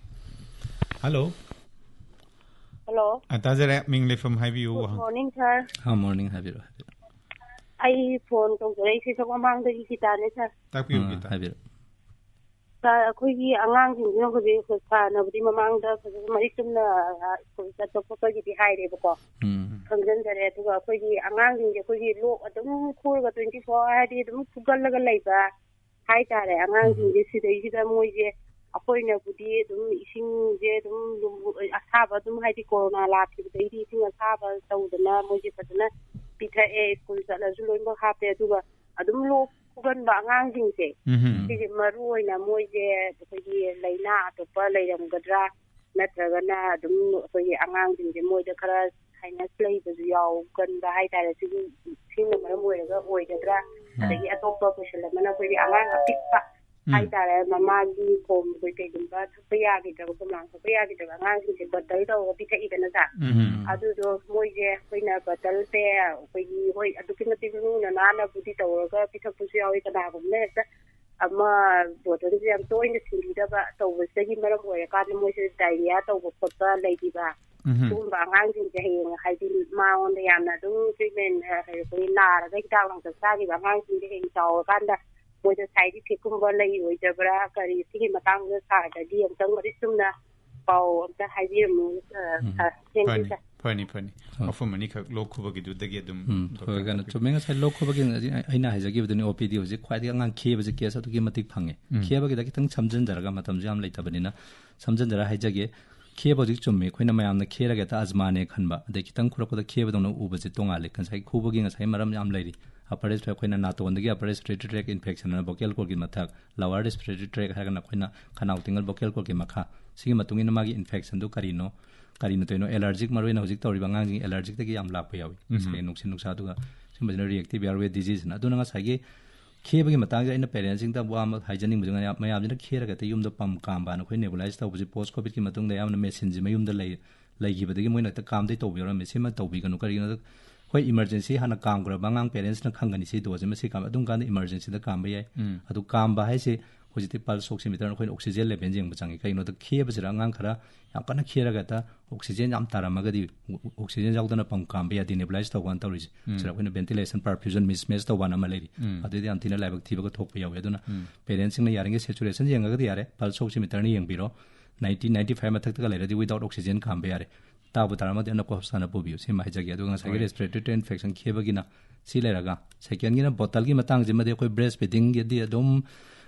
Hello꯫ ꯑ, ꯇꯥꯖꯔꯦ꯫ ꯃꯤꯡ ꯂꯩꯐꯝ ꯍꯥꯏꯕꯤꯌꯨ꯫ ꯋꯥꯍꯪ꯫ ꯃꯣꯔꯅꯤꯡ, ꯁꯥꯔ꯫ ꯑꯥ, ꯃꯣꯔꯅꯤꯡ, ꯍꯥꯏꯕꯤꯔꯣ, ꯍꯥꯏꯕꯤꯔꯣ꯫ ꯑꯩ ꯐꯣꯟ ꯇꯧꯖꯔꯛꯏꯁꯦ ꯁꯣꯛ ꯃꯃꯥꯡꯗꯒꯤ ꯒꯤꯇꯥꯅꯦ, ꯁꯥꯔ꯫ ꯇꯥꯛꯄꯤꯌꯨ, ꯑꯥ, ꯒꯤꯇꯥ꯫ ꯍꯥꯏꯕꯤꯔꯣ꯫ ꯁꯥꯔ, ꯑꯩꯈꯣꯏꯒꯤ ꯑꯉꯥꯡꯁꯤꯡꯁꯤꯅ ꯍꯧꯖꯤꯛ ꯁꯥꯔꯅꯕꯨꯗꯤ ꯃꯃꯥꯡꯗ ꯐꯖꯅ ꯃꯔꯤꯛ ꯆꯨꯝꯅ, ꯑ, ꯁ꯭ꯀꯨꯜ ꯆꯠꯄ ꯈꯣꯠꯄꯒꯤꯗꯤ ꯍꯥꯏꯔꯦꯕꯀꯣ꯫ ꯎꯝ꯫ ꯈꯪꯖꯤꯟꯖꯔꯦ꯫ ꯑꯗꯨꯒ ꯑꯩꯈꯣꯏꯒꯤ ꯑꯉꯥꯡꯁꯤꯡꯁꯦ ꯑꯩꯈꯣꯏꯒꯤ ꯂꯣꯛ ꯑꯗꯨꯝ ꯈꯨꯔꯒ twenty four hour ꯍꯥꯏꯗꯤ ꯑꯗꯨꯝ ꯈꯨꯒꯜꯂꯒ ꯂꯩꯕ ꯍꯥꯏꯇꯥꯔꯦ꯫ ꯑꯉꯥꯡꯁꯤꯡꯁꯦ ꯁꯤꯗꯩꯁꯤꯗ ꯃꯣꯏꯁꯦ ꯑꯩꯈꯣꯏꯅꯕꯨꯗꯤ ꯑꯗꯨꯝ ꯏꯁꯤꯡꯁꯦ ꯑꯗꯨꯝ ꯂꯨꯝꯕꯨ-, ꯑꯁꯥꯕ ꯑꯗꯨꯝ ꯍꯥꯏꯗꯤ ꯀꯣꯔꯣꯅꯥ ꯂꯥꯛꯈꯤꯕꯗꯩꯗꯤ ꯏꯁꯤꯡ ꯑꯁꯥꯕ ꯇꯧꯗꯅ ꯃꯣꯏꯁꯦ ꯐꯖꯅ ꯄꯤꯊꯛꯑꯦ꯫ ꯁ꯭ꯀꯨꯜ ꯆꯠꯂꯁꯨ ꯂꯣꯏꯅꯃꯛ ꯍꯥꯞꯄꯦ꯫ ꯑꯗꯨꯒ ꯑꯗꯨꯝ ꯂꯣꯛ ꯈꯨꯒꯟꯕ ꯑꯉꯥꯡꯁꯤꯡꯁꯦ ꯎꯝ꯫ ꯁꯤꯁꯦ ꯃꯔꯨ ꯑꯣꯏꯅ ꯃꯣꯏꯁꯦ ꯑꯩꯈꯣꯏꯒꯤ ꯂꯥꯏꯅꯥ ꯑꯇꯣꯞꯄ ꯂꯩꯔꯝꯒꯗ꯭ꯔꯥ, ꯅꯠꯇ꯭ꯔꯒꯅ ꯑꯗꯨꯝ ꯑꯩꯈꯣꯏꯒꯤ ꯑꯉꯥꯡꯁꯤꯡꯁꯦ ꯃꯣꯏꯗ ꯈꯔ sinus ꯂꯩꯕꯁꯨ ꯌꯥꯎꯒꯟꯕ ꯍꯥꯏꯇꯥꯔꯦ꯫ ꯁꯤꯒꯤ, ꯁꯤꯅ ꯃꯔꯝ ꯑꯣꯏꯔꯒ ꯑꯣꯏꯒꯗ꯭ꯔꯥ? ꯎꯝ꯫ ꯑꯗꯒꯤ ꯑꯇꯣꯞꯄ ꯀꯣꯏꯁꯟ ꯑꯃꯅ ꯑꯩꯈꯣꯏꯒꯤ ꯑꯉꯥꯡ ꯑꯄꯤꯛꯄ ꯎꯝ꯫ ꯍꯥꯏꯇꯥꯔꯦ, ꯃꯃꯥꯒꯤ ꯈꯣꯝ ꯑꯩꯈꯣꯏ ꯀꯩꯒꯨꯝꯕ ꯊꯛꯄ ꯌꯥꯈꯤꯗ꯭ꯔꯕ, ꯈꯣꯝꯂꯥꯡ ꯊꯛꯄ ꯌꯥꯈꯤꯗ꯭ꯔꯕ ꯑꯉꯥꯡꯁꯤꯡꯁꯦ ꯕꯣꯇꯜ ꯇꯧꯔꯒ ꯄꯤꯊꯛꯏꯗꯅ, ꯁꯥꯔ꯫ ꯎꯝ꯫ ꯑꯗꯨꯗꯣ ꯃꯣꯏꯁꯦ ꯑꯩꯈꯣꯏꯅ ꯕꯣꯇꯜꯁꯦ ꯑꯩꯈꯣꯏꯒꯤ, ꯍꯣꯏ, ꯑꯗꯨꯛꯀꯤ ꯃꯇꯤꯛ ꯂꯨꯅ ꯅꯥꯟꯅꯕꯨꯗꯤ ꯇꯧꯔꯒ ꯄꯤꯊꯛꯄꯁꯨ ꯌꯥꯎꯋꯤ꯫ ꯀꯅꯥꯒꯨꯝꯕꯅ ꯍꯦꯛꯇ ꯑꯃ ꯕꯣꯇꯜꯁꯦ ꯌꯥꯝ ꯇꯣꯏꯅ ꯁꯤꯟꯕꯤꯗꯕ ꯇꯧꯕꯁꯤꯗꯒꯤ ꯃꯔꯝ ꯑꯣꯏꯔꯀꯥꯟꯗ ꯃꯣꯏꯁꯦ diarrhea ꯇꯧꯕ ꯈꯣꯠꯄ ꯂꯩꯈꯤꯕ꯫ ꯎꯝ꯫ ꯁꯤꯒꯨꯝꯕ ꯑꯉꯥꯡꯁꯤꯡꯁꯦ ꯍꯌꯦꯡ ꯍꯥꯏꯗꯤ ꯃꯉꯣꯟꯗ ꯌꯥꯝꯅ ꯑꯗꯨꯝ treatment, ꯑ, ꯑꯩꯈꯣꯏ ꯅꯥꯔꯒ ꯍꯤꯗꯥꯛ ꯂꯥꯡꯊꯛ ꯆꯥꯈꯤꯕ ꯑꯉꯥꯡꯁꯤꯡꯁꯦ ꯍꯌꯦꯡ ꯆꯥꯎꯔꯀꯥꯟꯗ ꯃꯣꯏꯗ side effectꯀꯨꯝꯕ ꯂꯩꯔꯣꯏꯗꯕ꯭ꯔꯥ, ꯀꯔꯤ, ꯁꯤꯒꯤ ꯃꯇꯥꯡꯗ ꯁꯥꯔꯗꯒꯤ ꯑꯃꯨꯛꯇꯪ ꯃꯔꯤꯛ ꯆꯨꯝꯅ ꯄꯥꯎ ꯑꯝꯇ ꯍꯥꯏꯕꯤꯔꯝꯃꯨ, ꯑ, ꯎꯝ꯫ ꯁꯥꯔ꯫ Thank you, ꯐꯅꯤ, ꯁꯥꯔ꯫ ꯐꯅꯤ, ꯐꯅꯤ꯫ ꯍꯣꯏ꯫ ꯃꯐꯝ ꯑꯅꯤꯈꯛ ꯂꯣꯛ ꯈꯨꯕꯒꯤꯗꯨꯗꯒꯤ ꯑꯗꯨꯝ ꯎꯝ, ꯗꯣꯛꯇꯔ ꯍꯣꯏ, ꯀꯩꯅꯣ, ꯇꯥꯛꯄꯤꯌꯨ꯫ ꯆꯨꯝꯃꯦ꯫ ꯉꯁꯥꯏ ꯂꯣꯛ ꯈꯨꯕꯒꯤ ꯑꯩ-, ꯑꯩꯅ ꯍꯥꯏꯖꯈꯤꯕꯗꯨꯅꯤ, OPD ꯍꯧꯖꯤꯛ ꯈ꯭ꯋꯥꯏꯗꯒꯤ ꯑꯉꯥꯡ ꯈꯦꯕꯁꯦ case ꯑꯗꯨꯛꯀꯤ ꯃꯇꯤꯛ ꯐꯪꯉꯦ꯫ ꯎꯝ꯫ ꯈꯦꯕꯒꯤꯗ ꯈꯤꯇꯪ ꯁꯝꯖꯤꯟꯖꯔꯒ, ꯃꯇꯝꯁꯨ ꯌꯥꯝ ꯂꯩꯇꯕꯅꯤꯅ ꯁꯝꯖꯤꯟꯖꯔꯒ ꯍꯥꯏꯖꯒꯦ꯫ ꯈꯦꯕ ꯍꯧꯖꯤꯛ ꯆꯨꯝꯃꯦ, ꯑꯩꯈꯣꯏꯅ ꯃꯌꯥꯝꯅ ꯈꯦꯔꯒ ꯍꯦꯛꯇ ꯑꯖꯃꯥꯅꯦ ꯈꯟꯕ, ꯑꯗꯩ ꯈꯤꯇꯪ ꯈꯨꯔꯛꯄꯗ ꯈꯦꯕꯗꯧꯅ ꯎꯕꯁꯦ ꯇꯣꯉꯥꯜꯂꯦ꯫ ꯉꯁꯥꯏ ꯈꯨꯕꯒꯤ ꯉꯁꯥꯏ ꯃꯔꯝ ꯌꯥꯝ ꯂꯩꯔꯤ꯫ Upper respiratory, ꯑꯩꯈꯣꯏꯅ ꯅꯥꯇꯣꯟꯗꯒꯤ upper respiratory tract infection ꯑꯅ vocal cordꯀꯤ ꯃꯊꯛ, lower respiratory tract ꯍꯥꯏꯔꯒꯅ ꯑꯩꯈꯣꯏꯅ ꯈꯅꯥꯎ ꯇꯤꯡꯒꯜ vocal cordꯀꯤ ꯃꯈꯥ, ꯁꯤꯒꯤ ꯃꯇꯨꯡ ꯏꯟꯅ ꯃꯥꯒꯤ infectionꯗꯨ ꯀꯔꯤꯅꯣ, ꯀꯔꯤꯅ ꯇꯧꯔꯤꯅꯣ, allergic, ꯃꯔꯨꯑꯣꯏꯅ ꯍꯧꯖꯤꯛ ꯇꯧꯔꯤꯕ ꯑꯉꯥꯡꯁꯤꯡ allergicꯇꯒꯤ ꯌꯥꯝ ꯂꯥꯛꯄ ꯌꯥꯎꯏ꯫ ꯎꯝ꯫ ꯉꯁꯥꯏꯒꯤ ꯅꯨꯡꯁꯤꯠ ꯅꯨꯡꯁꯥ, ꯑꯗꯨꯒ ꯁꯤꯒꯨꯝꯕꯁꯤꯅ reactive airway diseaseꯅ꯫ ꯑꯗꯨꯅ ꯉꯁꯥꯏꯒꯤ ꯈꯦꯕꯒꯤ ꯃꯇꯥꯡꯁꯦ ꯑꯩꯅ parentsꯁꯤꯡꯗ ꯋꯥ ꯑꯃ ꯍꯥꯏꯖꯅꯤꯡꯕꯁꯦ, ꯃꯌꯥꯝ-, ꯃꯌꯥꯝꯁꯤꯅ ꯈꯦꯔꯒ ꯍꯦꯛꯇ ꯌꯨꯝꯗ pump ꯀꯥꯝꯕꯅ ꯑꯩꯈꯣꯏ nebulize ꯇꯧꯕꯁꯦ post covidꯀꯤ ꯃꯇꯨꯡꯗ ꯑꯌꯥꯝꯕꯅ machineꯁꯦ ꯃꯌꯨꯝꯗ ꯂꯩ-, ꯂꯩꯈꯤꯕꯗꯒꯤ ꯃꯣꯏꯅ ꯍꯦꯛꯇ ꯀꯥꯝꯗꯩ ꯇꯧꯕ ꯌꯥꯎꯔꯝꯃꯦ꯫ ꯁꯤꯃ ꯇꯧꯕꯤꯒꯅꯨ꯫ ꯀꯔꯤꯒꯤꯅꯣꯗ ꯑꯩꯈꯣꯏ emergency ꯍꯥꯟꯅ ꯀꯥꯝꯈ꯭ꯔꯕ ꯑꯉꯥꯡ parentsꯅ ꯈꯪꯒꯅꯤ ꯁꯤ doseꯁꯦ ꯃꯁꯤ ꯀꯥꯝ-, ꯑꯗꯨꯝ ꯀꯥꯟꯗ emergencyꯗ ꯀꯥꯝꯕ ꯌꯥꯏ꯫ ꯎꯝ꯫ ꯑꯗꯨ ꯀꯥꯝꯕ ꯍꯥꯏꯁꯦ ꯍꯧꯖꯤꯛꯇꯤ ꯄꯜꯁ ꯑꯣꯛꯁꯤꯃꯤꯇꯔꯅ ꯑꯩꯈꯣꯏꯅ ꯑꯣꯛꯁꯤꯖꯦꯟ ꯂꯦꯚꯦꯜ ꯌꯦꯡꯕ ꯆꯪꯉꯤ꯫ ꯀꯩꯒꯤꯅꯣꯗ ꯈꯦꯕꯁꯤꯗ ꯑꯉꯥꯡ ꯈꯔ ꯌꯥꯝ ꯀꯟꯅ ꯈꯦꯔꯒ ꯍꯦꯛꯇ ꯑꯣꯛꯁꯤꯖꯦꯟ ꯌꯥꯝ ꯇꯥꯔꯝꯃꯒꯗꯤ ꯑꯣꯛꯁꯤꯖꯦꯟ ꯌꯥꯎꯗꯅ ꯄꯝ ꯀꯥꯝꯕ ꯌꯥꯗꯦ, ꯅꯦꯕꯨꯂꯥꯏꯁ ꯇꯧꯕꯅ ꯇꯧꯔꯤꯁꯦ꯫ ꯁꯤꯗ ꯑꯩꯈꯣꯏꯅ ꯚꯦꯟꯇꯤꯂꯦꯁꯟ ꯄꯔꯐ꯭ꯌꯨꯖꯟ ꯃꯤꯁꯃꯦꯆ ꯇꯧꯕꯅ ꯑꯃ ꯂꯩꯔꯤ꯫ ꯑꯗꯨꯗꯤ ꯌꯥꯝ ꯊꯤꯅ ꯂꯥꯏꯕꯛ ꯊꯤꯕꯒ ꯊꯣꯛꯄ ꯌꯥꯎꯋꯤ꯫ ꯑꯗꯨꯅ ꯄꯦꯔꯦꯟꯁꯤꯡꯅ ꯌꯥꯔꯤꯉꯩ ꯁꯦꯆꯨꯔꯦꯁꯟ ꯌꯦꯡꯉꯒꯗꯤ ꯌꯥꯔꯦ, ꯄꯜꯁ ꯑꯣꯛꯁꯤꯃꯤꯇꯔꯅ ꯌꯦꯡꯕꯤꯔꯣ꯫ ꯅꯥꯏꯟꯇꯤ, ꯅꯥꯏꯟꯇꯤ ꯐꯥꯏꯚ ꯃꯊꯛꯇꯒ ꯂꯩꯔꯗꯤ ꯋꯤꯗꯥꯎꯠ ꯑꯣꯛꯁꯤꯖꯦꯟ ꯈꯥꯝꯕ ꯌꯥꯔꯦ꯫ ꯇꯥꯕꯨ ꯇꯥꯔꯝꯃꯗꯤ ꯑꯅꯛꯄ ꯍꯣꯁꯄꯤꯇꯥꯜꯗ ꯄꯨꯕꯤꯌꯨ꯫ ꯁꯤꯃ ꯍꯥꯏꯖꯒꯦ꯫ ꯑꯗꯨꯒ ꯉꯁꯥꯏꯒꯤ ꯔꯦꯁꯄꯤꯔꯦꯇꯔꯤ ꯇ꯭ꯔꯦꯛ ꯏꯟꯐꯦꯛꯁꯟ ꯈꯦꯕꯒꯤꯅ ꯁꯤ ꯂꯩꯔꯒ, ꯁꯦꯀꯦꯟꯒꯤꯅ ꯕꯣꯇꯜꯒꯤ ꯃꯇꯥꯡꯁꯤꯃꯗꯤ ꯑꯩꯈꯣꯏ ꯕ꯭ꯔꯦꯁ ꯐꯤꯗꯤꯡꯒꯤꯗꯤ ꯑꯗꯨꯝ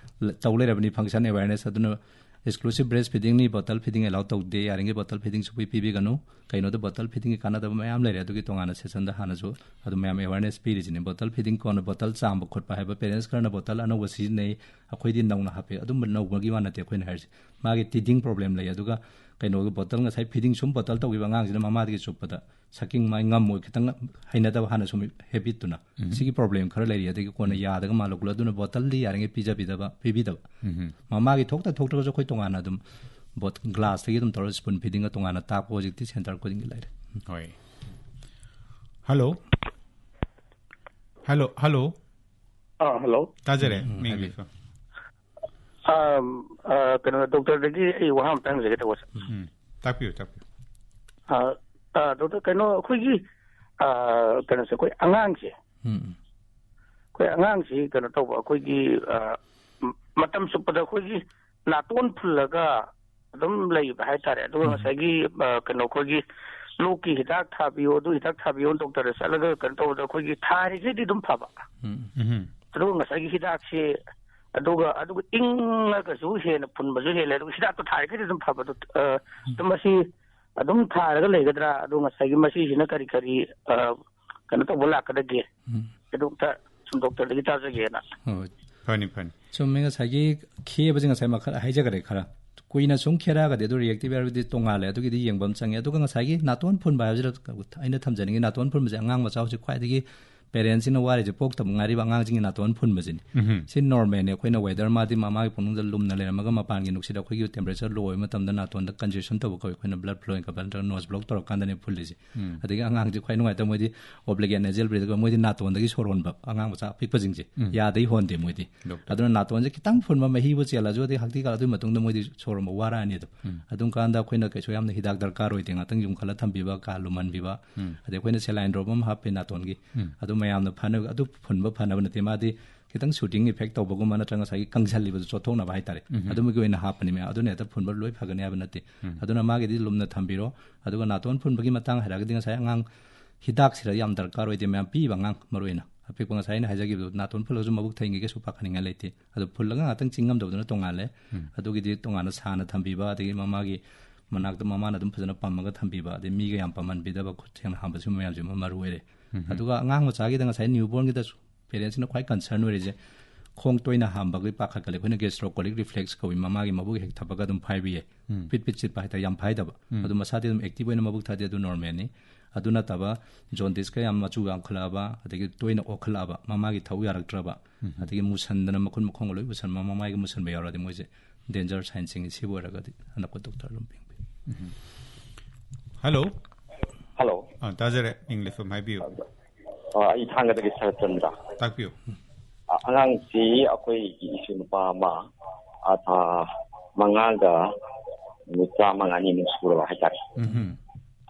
ꯇꯧ ꯂꯩꯔꯕꯅꯤ ꯐꯪꯁꯟ ꯑꯦꯋꯦꯔꯅꯦꯁ꯫ ꯑꯗꯨꯅ ꯑꯦꯛꯁꯀ꯭ꯂꯨꯁꯤꯞ ꯕ꯭ꯔꯦꯁ ꯐꯤꯗꯤꯡꯅꯤ, ꯕꯣꯇꯜ ꯐꯤꯗꯤꯡ ꯑꯦꯂꯥꯎ ꯇꯧꯗꯦ, ꯌꯥꯔꯤꯉꯩ ꯕꯣꯇꯜ ꯐꯤꯗꯤꯡ ꯁꯨꯡꯄꯤ ꯄꯤꯕꯤꯒꯅꯨ꯫ ꯀꯩꯅꯣꯗ ꯕꯣꯇꯜ ꯐꯤꯗꯤꯡꯒꯤ ꯀꯥꯟꯅꯗꯕ ꯃꯌꯥꯝ ꯂꯩꯔꯦ꯫ ꯑꯗꯨꯒꯤ ꯇꯣꯉꯥꯟꯅ ꯁꯦꯁꯟꯗ ꯍꯥꯟꯅꯁꯨ ꯑꯗꯨꯝ ꯃꯌꯥꯝ ꯑꯦꯋꯦꯔꯅꯦꯁ ꯄꯤꯔꯤꯁꯤꯅꯦ꯫ ꯕꯣꯇꯜ ꯐꯤꯗꯤꯡ ꯀꯣꯟꯅ ꯕꯣꯇꯜ ꯆꯥꯝꯕ ꯈꯣꯠꯄ ꯍꯥꯏꯕ, ꯄꯦꯔꯦꯟꯁ ꯈꯔꯅ ꯕꯣꯇꯜ ꯑꯅꯧꯕ ꯁꯤꯖꯤꯟꯅꯩ, ꯑꯩꯈꯣꯏꯗꯤ ꯅꯧꯅ ꯍꯥꯞꯄꯦ꯫ ꯑꯗꯨꯝꯕ ꯅꯧꯕꯒꯤ ꯋꯥ ꯅꯠꯇꯦ ꯑꯩꯈꯣꯏꯅ ꯍꯥꯏꯔꯤꯁꯦ꯫ ꯃꯥꯒꯤ ꯇꯤꯗꯤꯡ ꯄ꯭ꯔꯣꯕ꯭ꯂꯦꯝ ꯂꯩ꯫ ꯑꯗꯨꯒ ꯀꯩꯅꯣꯒꯤ ꯕꯣꯇꯜ ꯉꯁꯥꯏ ꯐꯤꯗꯤꯡ ꯁꯨꯝ ꯕꯣꯇꯜ ꯇꯧꯈꯤꯕ ꯑꯉꯥꯡꯁꯤꯅ ꯃꯃꯥꯗꯒꯤ ꯆꯨꯞꯄꯗ ꯁꯛꯀꯤꯡ ꯃꯥꯏ ꯉꯝꯃꯣꯏ, ꯈꯤꯇꯪ ꯍꯩꯅꯗꯕ ꯍꯥꯟꯅ ꯁꯨꯝ ꯍꯦꯕꯤꯠꯇꯨꯅ꯫ ꯁꯤꯒꯤ ꯄ꯭ꯔꯣꯕ꯭ꯂꯦꯝ ꯈꯔ ꯂꯩꯔꯤ꯫ ꯑꯗꯒꯤ ꯀꯣꯟꯅ ꯌꯥꯗꯒ ꯃꯥꯜꯂꯛꯂꯣ꯫ ꯑꯗꯨꯅ ꯕꯣꯇꯜꯗꯤ ꯌꯥꯔꯤꯉꯩ ꯄꯤꯖꯕꯤꯗꯕ, ꯄꯤꯕꯤꯗꯕ꯫ ꯃꯃꯥꯒꯤ ꯊꯣꯛꯇ ꯊꯣꯛꯇ꯭ꯔꯒꯁꯨ ꯑꯩꯈꯣꯏ ꯇꯣꯉꯥꯟꯅ ꯑꯗꯨꯝ ꯕꯣꯠ ꯒ꯭ꯂꯥꯁꯇꯒꯤ ꯑꯗꯨꯝ ꯇꯧꯔꯒ ꯁ꯭ꯄꯨꯟ ꯐꯤꯗꯤꯡꯒ ꯇꯣꯉꯥꯟꯅ ꯇꯥꯛꯄ ꯍꯧꯖꯤꯛꯇꯤ ꯁꯦꯟꯇꯔ ꯈꯨꯗꯤꯡꯒꯤ ꯂꯩꯔꯦ꯫ ꯍꯣꯏ꯫ ꯍꯜꯂꯣ꯫ Hello, hello. ꯑꯥ, ꯍꯜꯂꯣ꯫ ꯇꯥꯖꯔꯦ, ꯎꯝ, ꯃꯤꯡ ꯍꯥꯏꯕꯤꯌꯨ꯫ ꯂꯩꯐꯝ꯫ ꯑꯥ, ꯑꯥ, ꯀꯩꯅꯣ, ꯗꯣꯛꯇꯔꯗꯒꯤ ꯑꯩ ꯋꯥꯍꯪ ꯑꯝꯇ ꯍꯪꯖꯒꯦ ꯇꯧꯕ, ꯁꯥꯔ꯫ ꯎꯝ, ꯇꯥꯛꯄꯤꯌꯨ, ꯇꯥꯛꯄꯤꯌꯨ꯫ ꯑꯥ, ꯑꯥ, ꯗꯣꯛꯇꯔ, ꯀꯩꯅꯣ, ꯑꯩꯈꯣꯏꯒꯤ, ꯑꯥ, ꯀꯩꯅꯣꯁꯦ, ꯑꯩꯈꯣꯏ ꯑꯉꯥꯡꯁꯦ, ꯎꯝ, ꯎꯝ꯫ ꯑꯩꯈꯣꯏ ꯑꯉꯥꯡꯁꯤ ꯀꯩꯅꯣ ꯇꯧꯕ, ꯑꯩꯈꯣꯏꯒꯤ, ꯑꯥ, ꯃ-, ꯃꯇꯝ ꯆꯨꯞꯄꯗ ꯑꯩꯈꯣꯏꯒꯤ ꯅꯥꯇꯣꯟ ꯐꯨꯜꯂꯒ ꯑꯗꯨꯝ ꯂꯩꯕ ꯍꯥꯏꯇꯥꯔꯦ꯫ ꯑꯗꯨꯒ ꯎꯝ꯫ ꯉꯁꯥꯏꯒꯤ, ꯑꯥ, ꯀꯩꯅꯣ, ꯑꯩꯈꯣꯏꯒꯤ ꯂꯣꯛꯀꯤ ꯍꯤꯗꯥꯛ ꯊꯥꯕꯤꯌꯣ, ꯑꯗꯨ ꯍꯤꯗꯥꯛ ꯊꯥꯕꯤꯌꯣ, ꯗꯣꯛꯇꯔꯗ ꯆꯠꯂꯒ ꯀꯩꯅꯣ ꯇꯧꯕꯗ ꯑꯩꯈꯣꯏꯒꯤ ꯊꯥꯔꯤꯈꯩꯗꯤ ꯑꯗꯨꯝ ꯐꯕ꯫ ꯎꯝ꯫ ꯎꯝ꯫ ꯑꯗꯨꯒ ꯉꯁꯥꯏꯒꯤ ꯍꯤꯗꯥꯛꯁꯦ, ꯑꯗꯨꯒ, ꯑꯗꯨꯒ ꯏꯪꯉꯒꯁꯨ ꯍꯦꯟꯅ ꯐꯨꯟꯕꯁꯨ ꯍꯦꯜꯂꯦ, ꯑꯗꯨꯒ ꯍꯤꯗꯥꯛꯇꯣ ꯊꯥꯔꯤꯈꯩꯗꯤ ꯑꯗꯨꯝ ꯐꯕ꯫ ꯑꯗꯨ, ꯑ, ꯎꯝ꯫ ꯑꯗꯨ ꯃꯁꯤ ꯑꯗꯨꯝ ꯊꯥꯔꯒ ꯂꯩꯒꯗ꯭ꯔꯥ? ꯑꯗꯨ ꯉꯁꯥꯏꯒꯤ ꯃꯁꯤꯁꯤꯅ ꯀꯔꯤ ꯀꯔꯤ, ꯑ, ꯀꯩꯅꯣ ꯇꯧꯕ ꯂꯥꯛꯀꯗꯒꯦ? ꯎꯝ꯫ ꯑꯗꯨ ꯑꯝꯇ ꯁꯨꯝ ꯗꯣꯛꯇꯔꯗꯒꯤ ꯇꯥꯖꯒꯦꯅ꯫ ꯍꯣꯏ꯫ ꯐꯅꯤ, ꯐꯅꯤ꯫ ꯆꯨꯝꯃꯦ, ꯉꯁꯥꯏꯒꯤ ꯈꯦꯕꯁꯦ ꯉꯁꯥꯏ ꯃꯈꯜ ꯍꯥꯏꯖꯈ꯭ꯔꯦ ꯈꯔ꯫ ꯀꯨꯏꯅ ꯁꯨꯝ ꯈꯦꯔꯛꯑꯒꯗꯤ ꯑꯗꯨ ꯔꯤꯑꯦꯛꯇꯤꯚ ꯍꯥꯏꯕꯗꯤ ꯇꯣꯡꯉꯥꯜꯂꯦ꯫ ꯑꯗꯨꯒꯤꯗꯤ ꯌꯦꯡꯕ ꯑꯃ ꯆꯪꯉꯦ꯫ ꯑꯗꯨꯒ ꯉꯁꯥꯏꯒꯤ ꯅꯥꯇꯣꯟ ꯐꯨꯟꯕ ꯍꯥꯏꯕꯁꯤꯗ ꯑꯩꯅ ꯊꯝꯖꯅꯤꯡꯉꯤ, ꯅꯥꯇꯣꯟ ꯐꯨꯟꯕꯁꯦ ꯑꯉꯥꯡ ꯃꯆꯥ ꯍꯧꯖꯤꯛ ꯈ꯭ꯋꯥꯏꯗꯒꯤ ꯄꯦꯔꯦꯟꯁꯁꯤꯅ ꯋꯥꯔꯤꯁꯦ ꯄꯣꯛꯇꯕ ꯉꯥꯏꯔꯤꯕ ꯑꯉꯥꯡꯁꯤꯡꯒꯤ ꯅꯥꯇꯣꯟ ꯐꯨꯟꯕꯁꯤꯅꯤ꯫ ꯎꯝ꯫ ꯁꯤ ꯅꯣꯔꯃꯦꯜꯅꯤ꯫ ꯑꯩꯈꯣꯏꯅ ꯋꯦꯗꯔ, ꯃꯥꯗꯤ ꯃꯃꯥꯒꯤ ꯄꯨꯛꯅꯨꯡꯗ ꯂꯨꯝꯅ ꯂꯩꯔꯝꯃꯒ ꯃꯄꯥꯟꯒꯤ ꯅꯨꯡꯁꯤꯠ ꯑꯩꯈꯣꯏꯒꯤ ꯇꯦꯝꯄꯔꯦꯆꯔ ꯂꯣ ꯑꯣꯏꯕ ꯃꯇꯝꯗ ꯅꯥꯇꯣꯟꯗ ꯀꯟꯖꯦꯁꯟ ꯇꯧꯕ ꯀꯧꯏ, ꯑꯩꯈꯣꯏꯅ ꯕ꯭ꯂꯗ ꯐ꯭ꯂꯣ ꯍꯦꯟꯒꯠꯄ ꯅꯠꯇ꯭ꯔꯒ ꯅꯣꯁ ꯕ꯭ꯂꯣꯛ ꯇꯧꯔꯀꯥꯟꯗꯅꯦ ꯐꯨꯜꯂꯤꯁꯦ꯫ ꯎꯝ꯫ ꯑꯗꯒꯤ ꯑꯉꯥꯡꯁꯦ ꯈ꯭ꯋꯥꯏ ꯅꯨꯡꯉꯥꯏꯇꯕ, ꯃꯣꯏꯗꯤ ꯑꯣꯕ꯭ꯂꯤꯒꯦꯠ ꯅꯦꯖꯦꯜ ꯕ꯭ꯔꯤꯗ, ꯃꯣꯏꯗꯤ ꯅꯥꯇꯣꯟꯗꯒꯤ ꯁꯣꯔ ꯍꯣꯟꯕ ꯑꯉꯥꯡ ꯃꯆꯥ ꯑꯄꯤꯛꯄꯁꯤꯡꯁꯦ ꯎꯝ꯫ ꯌꯥꯗꯩ ꯍꯣꯟꯗꯦ ꯃꯣꯏꯗꯤ꯫ ꯗꯣꯛꯇꯔ꯫ ꯑꯗꯨꯅ ꯅꯥꯇꯣꯟꯁꯦ ꯈꯤꯇꯪ ꯐꯨꯟꯕ, ꯃꯍꯤꯕꯨ ꯆꯦꯜꯂꯁꯨ ꯑꯗꯩ ꯍꯛꯊꯤ ꯈꯜꯂ ꯑꯗꯨꯒꯤ ꯃꯇꯨꯡꯗ ꯃꯣꯏꯗꯤ ꯁꯣꯔ ꯍꯣꯟꯕ ꯋꯥꯔꯛꯑꯅꯤ ꯑꯗꯨꯝ꯫ ꯎꯝ꯫ ꯑꯗꯨꯝ ꯀꯥꯟꯗ ꯑꯩꯈꯣꯏꯅ ꯀꯩꯁꯨ ꯌꯥꯝꯅ ꯍꯤꯗꯥꯛ ꯗꯔꯀꯥꯔ ꯑꯣꯏꯗꯦ, ꯉꯥꯛꯇꯪ ꯌꯨꯝꯈꯠꯂ ꯊꯝꯕꯤꯕ, ꯀꯥ ꯂꯨꯝꯍꯟꯕꯤꯕ, ꯎꯝ꯫ ꯑꯗꯩ ꯑꯩꯈꯣꯏꯅ ꯁꯦꯂꯥꯏꯟ ꯗ꯭ꯔꯣꯞ ꯑꯃ ꯍꯥꯞꯄꯦ ꯅꯥꯇꯣꯟꯒꯤ, ꯎꯝ꯫ ꯑꯗꯨ ꯃꯌꯥꯝꯅ ꯐꯅꯕ, ꯑꯗꯨ ꯐꯨꯟꯕ ꯐꯅꯕ ꯅꯠꯇꯦ, ꯃꯥꯗꯤ ꯈꯤꯇꯪ ꯁꯨꯇꯤꯡ ꯏꯐꯦꯛ ꯇꯧꯕꯒꯨꯝꯕ ꯅꯠꯇ꯭ꯔꯒ ꯉꯁꯥꯏꯒꯤ ꯀꯪꯁꯜꯂꯤꯕꯗꯨ ꯆꯣꯠꯊꯣꯛꯅꯕ ꯍꯥꯏꯇꯥꯔꯦ, ꯎꯝ꯫ ꯑꯗꯨꯃꯒꯤ ꯑꯣꯏꯅ ꯍꯥꯞꯄꯅꯤ ꯃꯌꯥꯝ꯫ ꯑꯗꯨꯅ ꯍꯦꯛꯇ ꯐꯨꯟꯕ ꯂꯣꯏ ꯐꯒꯅꯤ ꯍꯥꯏꯕ ꯅꯠꯇꯦ꯫ ꯎꯝ꯫ ꯑꯗꯨꯅ ꯃꯥꯒꯤꯗꯤ ꯂꯨꯝꯅ ꯊꯝꯕꯤꯔꯣ꯫ ꯑꯗꯨꯒ ꯅꯥꯇꯣꯟ ꯐꯨꯟꯕꯒꯤ ꯃꯇꯥꯡ ꯍꯥꯏꯔꯒꯗꯤ ꯉꯁꯥꯏ ꯑꯉꯥꯡ ꯍꯤꯗꯥꯛꯁꯤꯗ ꯌꯥꯝ ꯗꯔꯀꯥꯔ ꯑꯣꯏꯗꯦ ꯃꯌꯥꯝ, ꯄꯤꯕ ꯑꯉꯥꯡ ꯃꯔꯨ ꯑꯣꯏꯅ꯫ ꯑꯄꯤꯛꯄ ꯉꯁꯥꯏ ꯑꯩꯅ ꯍꯥꯏꯖꯈꯤꯕꯗꯣ, ꯅꯥꯇꯣꯟ ꯐꯨꯜꯂꯁꯨ ꯃꯕꯨꯛ ꯊꯟꯒꯦ ꯀꯩꯁꯨ ꯄꯥꯈꯠꯅꯤꯡꯉꯥꯏ ꯂꯩꯇꯦ꯫ ꯑꯗꯨ ꯐꯨꯜꯂꯒ ꯉꯥꯛꯇꯪ ꯆꯤꯡꯉꯝꯗꯕꯗꯨꯅ ꯇꯣꯡꯉꯥꯜꯂꯦ꯫ ꯎꯝ꯫ ꯑꯗꯨꯒꯤꯗꯤ ꯇꯣꯉꯥꯟꯅ ꯁꯥꯅ ꯊꯝꯕꯤꯕ, ꯑꯗꯒꯤ ꯃꯃꯥꯒꯤ ꯃꯅꯥꯛꯇ ꯃꯃꯥꯅ ꯑꯗꯨꯝ ꯐꯖꯅ ꯄꯝꯃꯒ ꯊꯝꯕꯤꯕ, ꯑꯗꯩ ꯃꯤꯒ ꯌꯥꯝ ꯄꯝꯍꯟꯕꯤꯗꯕ, ꯈꯨꯠ ꯁꯦꯡꯅ ꯍꯥꯝꯕ, ꯁꯤꯒꯨꯝꯕ ꯃꯌꯥꯝꯁꯦ ꯃꯔꯨ ꯑꯣꯏꯔꯦ꯫ ꯎꯝ꯫ ꯑꯗꯨꯒ ꯑꯉꯥꯡ ꯃꯆꯥꯒꯤꯗ ꯉꯁꯥꯏ ꯅ꯭ꯌꯨꯕꯣꯔꯟꯒꯤꯗꯁꯨ ꯄꯦꯔꯦꯟꯁꯁꯤꯅ ꯈ꯭ꯋꯥꯏ ꯀꯟꯁꯔꯟ ꯑꯣꯏꯔꯤꯁꯦ, ꯈꯣꯡ ꯇꯣꯏꯅ ꯍꯥꯝꯕꯒꯤ ꯄꯥꯈꯠꯀꯜꯂꯤ꯫ ꯑꯩꯈꯣꯏꯅ ꯒꯦꯁꯇ꯭ꯔꯣꯀꯣꯂꯤꯛ ꯔꯤꯐ꯭ꯂꯦꯛꯁ ꯀꯧꯏ, ꯃꯃꯥꯒꯤ ꯃꯕꯨꯛ ꯍꯦꯛ ꯊꯕꯛ ꯑꯗꯨꯝ ꯐꯥꯏꯕ ꯌꯥꯏ꯫ ꯎꯝ꯫ ꯄꯤꯠ ꯄꯤꯠ ꯆꯤꯠꯄ ꯍꯥꯏꯇꯥꯔꯦ, ꯌꯥꯝ ꯐꯥꯏꯗꯕ꯫ ꯎꯝ꯫ ꯑꯗꯨ ꯃꯁꯥꯗꯤ ꯑꯗꯨꯝ ꯑꯦꯛꯇꯤꯚ ꯑꯣꯏꯅ ꯃꯕꯨꯛ ꯊꯥꯗꯦ, ꯑꯗꯨ ꯅꯣꯔꯃꯦꯜꯅꯤ꯫ ꯑꯗꯨ ꯅꯠꯇꯕ ꯖꯣꯟꯗꯤꯁꯀ ꯌꯥꯝ ꯃꯆꯨ ꯌꯥꯝꯈꯠꯂꯛꯑꯕ, ꯑꯗꯒꯤ ꯇꯣꯏꯅ ꯑꯣꯛꯈꯠꯂꯛꯑꯕ, ꯃꯃꯥꯒꯤ ꯊꯧ ꯌꯥꯔꯛꯇ꯭ꯔꯕ, ꯎꯝ꯫ ꯑꯗꯒꯤ ꯃꯨꯁꯟꯗꯅ ꯃꯈꯨꯠ ꯃꯈꯣꯡꯒ ꯂꯣꯏ ꯃꯨꯁꯟꯕ, ꯃꯃꯥꯏꯒ ꯃꯨꯁꯟꯕ ꯌꯥꯎꯔꯗꯤ ꯃꯣꯏꯁꯦ ꯗꯦꯟꯖꯔ ꯁꯥꯏꯟꯁꯤꯡ꯫ ꯁꯤꯕꯨ ꯑꯣꯏꯔꯒꯗꯤ ꯑꯅꯛꯄ ꯗꯣꯛꯇꯔ ꯑꯗꯨꯝ ꯌꯦꯡꯕꯤꯌꯨ꯫ ꯍꯜꯂꯣ꯫ ꯍꯜꯂꯣ꯫ ꯑꯥ, ꯇꯥꯖꯔꯦ, ꯏꯪꯂꯤꯁ ꯑꯗꯨꯝ ꯍꯥꯏꯕꯤꯌꯨ꯫ ꯑ, ꯑꯩ ꯊꯥꯡꯒꯗꯒꯤ ꯁꯔꯠꯆꯟꯗ꯭ꯔ꯫ ꯇꯥꯛꯄꯤꯌꯨ꯫ ꯑ, ꯑꯉꯥꯡꯁꯤ ꯑꯩꯈꯣꯏꯒꯤ ꯏꯁꯨ ꯅꯨꯄꯥ ꯑꯃ, ꯑ, ꯊꯥ ꯃꯉꯥꯒ ꯅꯨꯃꯤꯠ ꯇꯔꯥꯃꯉꯥꯅꯤꯃꯨꯛ ꯁꯨꯔꯕ ꯍꯥꯏꯇꯥꯔꯦ꯫ ꯎꯝ꯫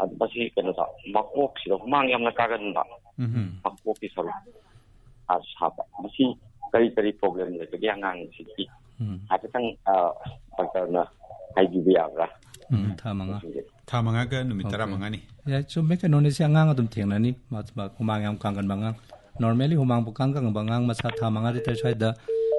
ꯑꯗꯨ ꯃꯁꯤ ꯀꯩꯅꯣꯗ, ꯃꯀꯣꯛꯁꯤꯗ ꯍꯨꯃꯥꯡ ꯌꯥꯝꯅ ꯀꯥꯒꯟꯕ, ꯎꯝ꯫ ꯃꯀꯣꯛꯀꯤ ꯁꯔꯨꯛ ꯑ, ꯁꯥꯕ꯫ ꯃꯁꯤ ꯀꯔꯤ ꯀꯔꯤ ꯄ꯭ꯔꯣꯕ꯭ꯂꯦꯝ ꯂꯩꯕꯒꯦ ꯑꯉꯥꯡꯁꯤꯒꯤ ꯎꯝ꯫ ꯍꯥꯏꯐꯦꯠꯇꯪ, ꯑ, ꯗꯣꯛꯇꯔꯅ ꯍꯥꯏꯕꯤꯕ ꯌꯥꯕ꯭ꯔꯥ? ꯎꯝ, ꯊꯥ ꯃꯉꯥ꯫ ꯃꯁꯤꯁꯦ꯫ ꯊꯥ ꯃꯉꯥꯒ ꯅꯨꯃꯤꯠ ꯑꯣꯀꯦ꯫ ꯇꯔꯥꯃꯉꯥꯅꯤ꯫ ꯌꯥꯏ, ꯆꯨꯝꯃꯦ꯫ ꯀꯩꯅꯣꯅꯤ, ꯁꯤ ꯑꯉꯥꯡ ꯑꯗꯨꯝ ꯊꯦꯡꯅꯅꯤ꯫ ꯃꯥ-, ꯃꯥ-, ꯍꯨꯃꯥꯡ ꯌꯥꯝ ꯀꯥꯡꯒꯟꯕ ꯑꯉꯥꯡ, ꯅꯣꯔꯃꯦꯂꯤ ꯍꯨꯃꯥꯡ ꯄꯨꯀꯥꯡ ꯀꯪꯕ ꯑꯉꯥꯡ, ꯃꯁꯥ ꯊꯥ ꯃꯉꯥ ꯂꯤꯇꯔ ꯁ꯭ꯋꯥꯏꯗ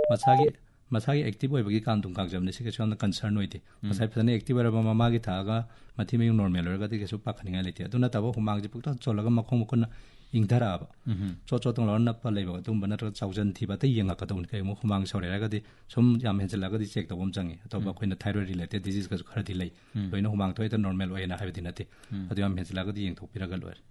ꯃꯁꯥꯒꯤ, ꯃꯁꯥꯒꯤ ꯑꯦꯛꯇꯤꯚ ꯑꯣꯏꯕꯒꯤ ꯀꯥꯡ ꯑꯗꯨꯝ ꯀꯥꯡꯖꯕꯅꯤ꯫ ꯁꯤ ꯀꯩꯁꯨ ꯌꯥꯝꯅ ꯀꯟꯁꯔꯟ ꯑꯣꯏꯗꯦ꯫ ꯉꯁꯥꯏ ꯐꯖꯅ ꯑꯦꯛꯇꯤꯚ ꯑꯣꯏꯔꯕ ꯃꯃꯥꯒꯤ ꯊꯥꯛꯑꯒ ꯃꯊꯤ ꯃꯌꯨꯡ ꯅꯣꯔꯃꯦꯜ ꯑꯣꯏꯔꯒꯗꯤ ꯀꯩꯁꯨ ꯄꯥꯈꯠꯅꯤꯡꯉꯥꯏ ꯂꯩꯇꯦ꯫ ꯑꯗꯨ ꯅꯠꯇꯕ ꯍꯨꯃꯥꯡꯁꯦ ꯄꯨꯛꯇ ꯆꯣꯜꯂꯒ ꯃꯈꯣꯡ ꯃꯈꯨꯠꯅ ꯏꯪꯊꯔꯛꯑꯕ, ꯎꯝ꯫ ꯆꯣꯠ ꯆꯣꯠ ꯇꯧꯔꯒ ꯅꯞꯄ ꯂꯩꯕ, ꯑꯗꯨꯒꯨꯝꯕ ꯅꯠꯇ꯭ꯔꯒ ꯆꯥꯎꯖꯟ ꯊꯤꯕ ꯑꯇꯩ ꯌꯦꯡꯉꯛꯀꯗꯧꯕꯅꯤ꯫ ꯀꯩꯒꯨꯝꯕ ꯍꯨꯃꯥꯡ ꯁꯧꯔꯦ ꯍꯥꯏꯔꯒꯗꯤ, ꯁꯨꯝ ꯌꯥꯝ ꯍꯦꯟꯖꯜꯂꯛꯑꯒꯗꯤ ꯆꯦꯛ ꯇꯧꯕ ꯑꯃ ꯆꯪꯉꯤ꯫ ꯑꯇꯣꯞꯄ ꯑꯩꯈꯣꯏꯅ ꯊꯥꯏꯔꯣꯏꯗ ꯔꯤꯂꯦꯇꯦꯗ ꯗꯤꯖꯤꯖꯀꯁꯨ ꯈꯔꯗꯤ ꯂꯩ꯫ ꯎꯝ꯫ ꯂꯣꯏꯅ ꯍꯨꯃꯥꯡ ꯊꯣꯛꯑꯦꯗ ꯅꯣꯔꯃꯦꯜ ꯑꯣꯏꯌꯦꯅ ꯍꯥꯏꯕꯗꯤ ꯅꯠꯇꯦ꯫ ꯎꯝ꯫ ꯑꯗꯨ ꯌꯥꯝ ꯍꯦꯟꯖꯜꯂꯛꯑꯒꯗꯤ ꯌꯦꯡꯊꯣꯛꯄꯤꯔꯒ ꯂꯣꯏꯔꯦ꯫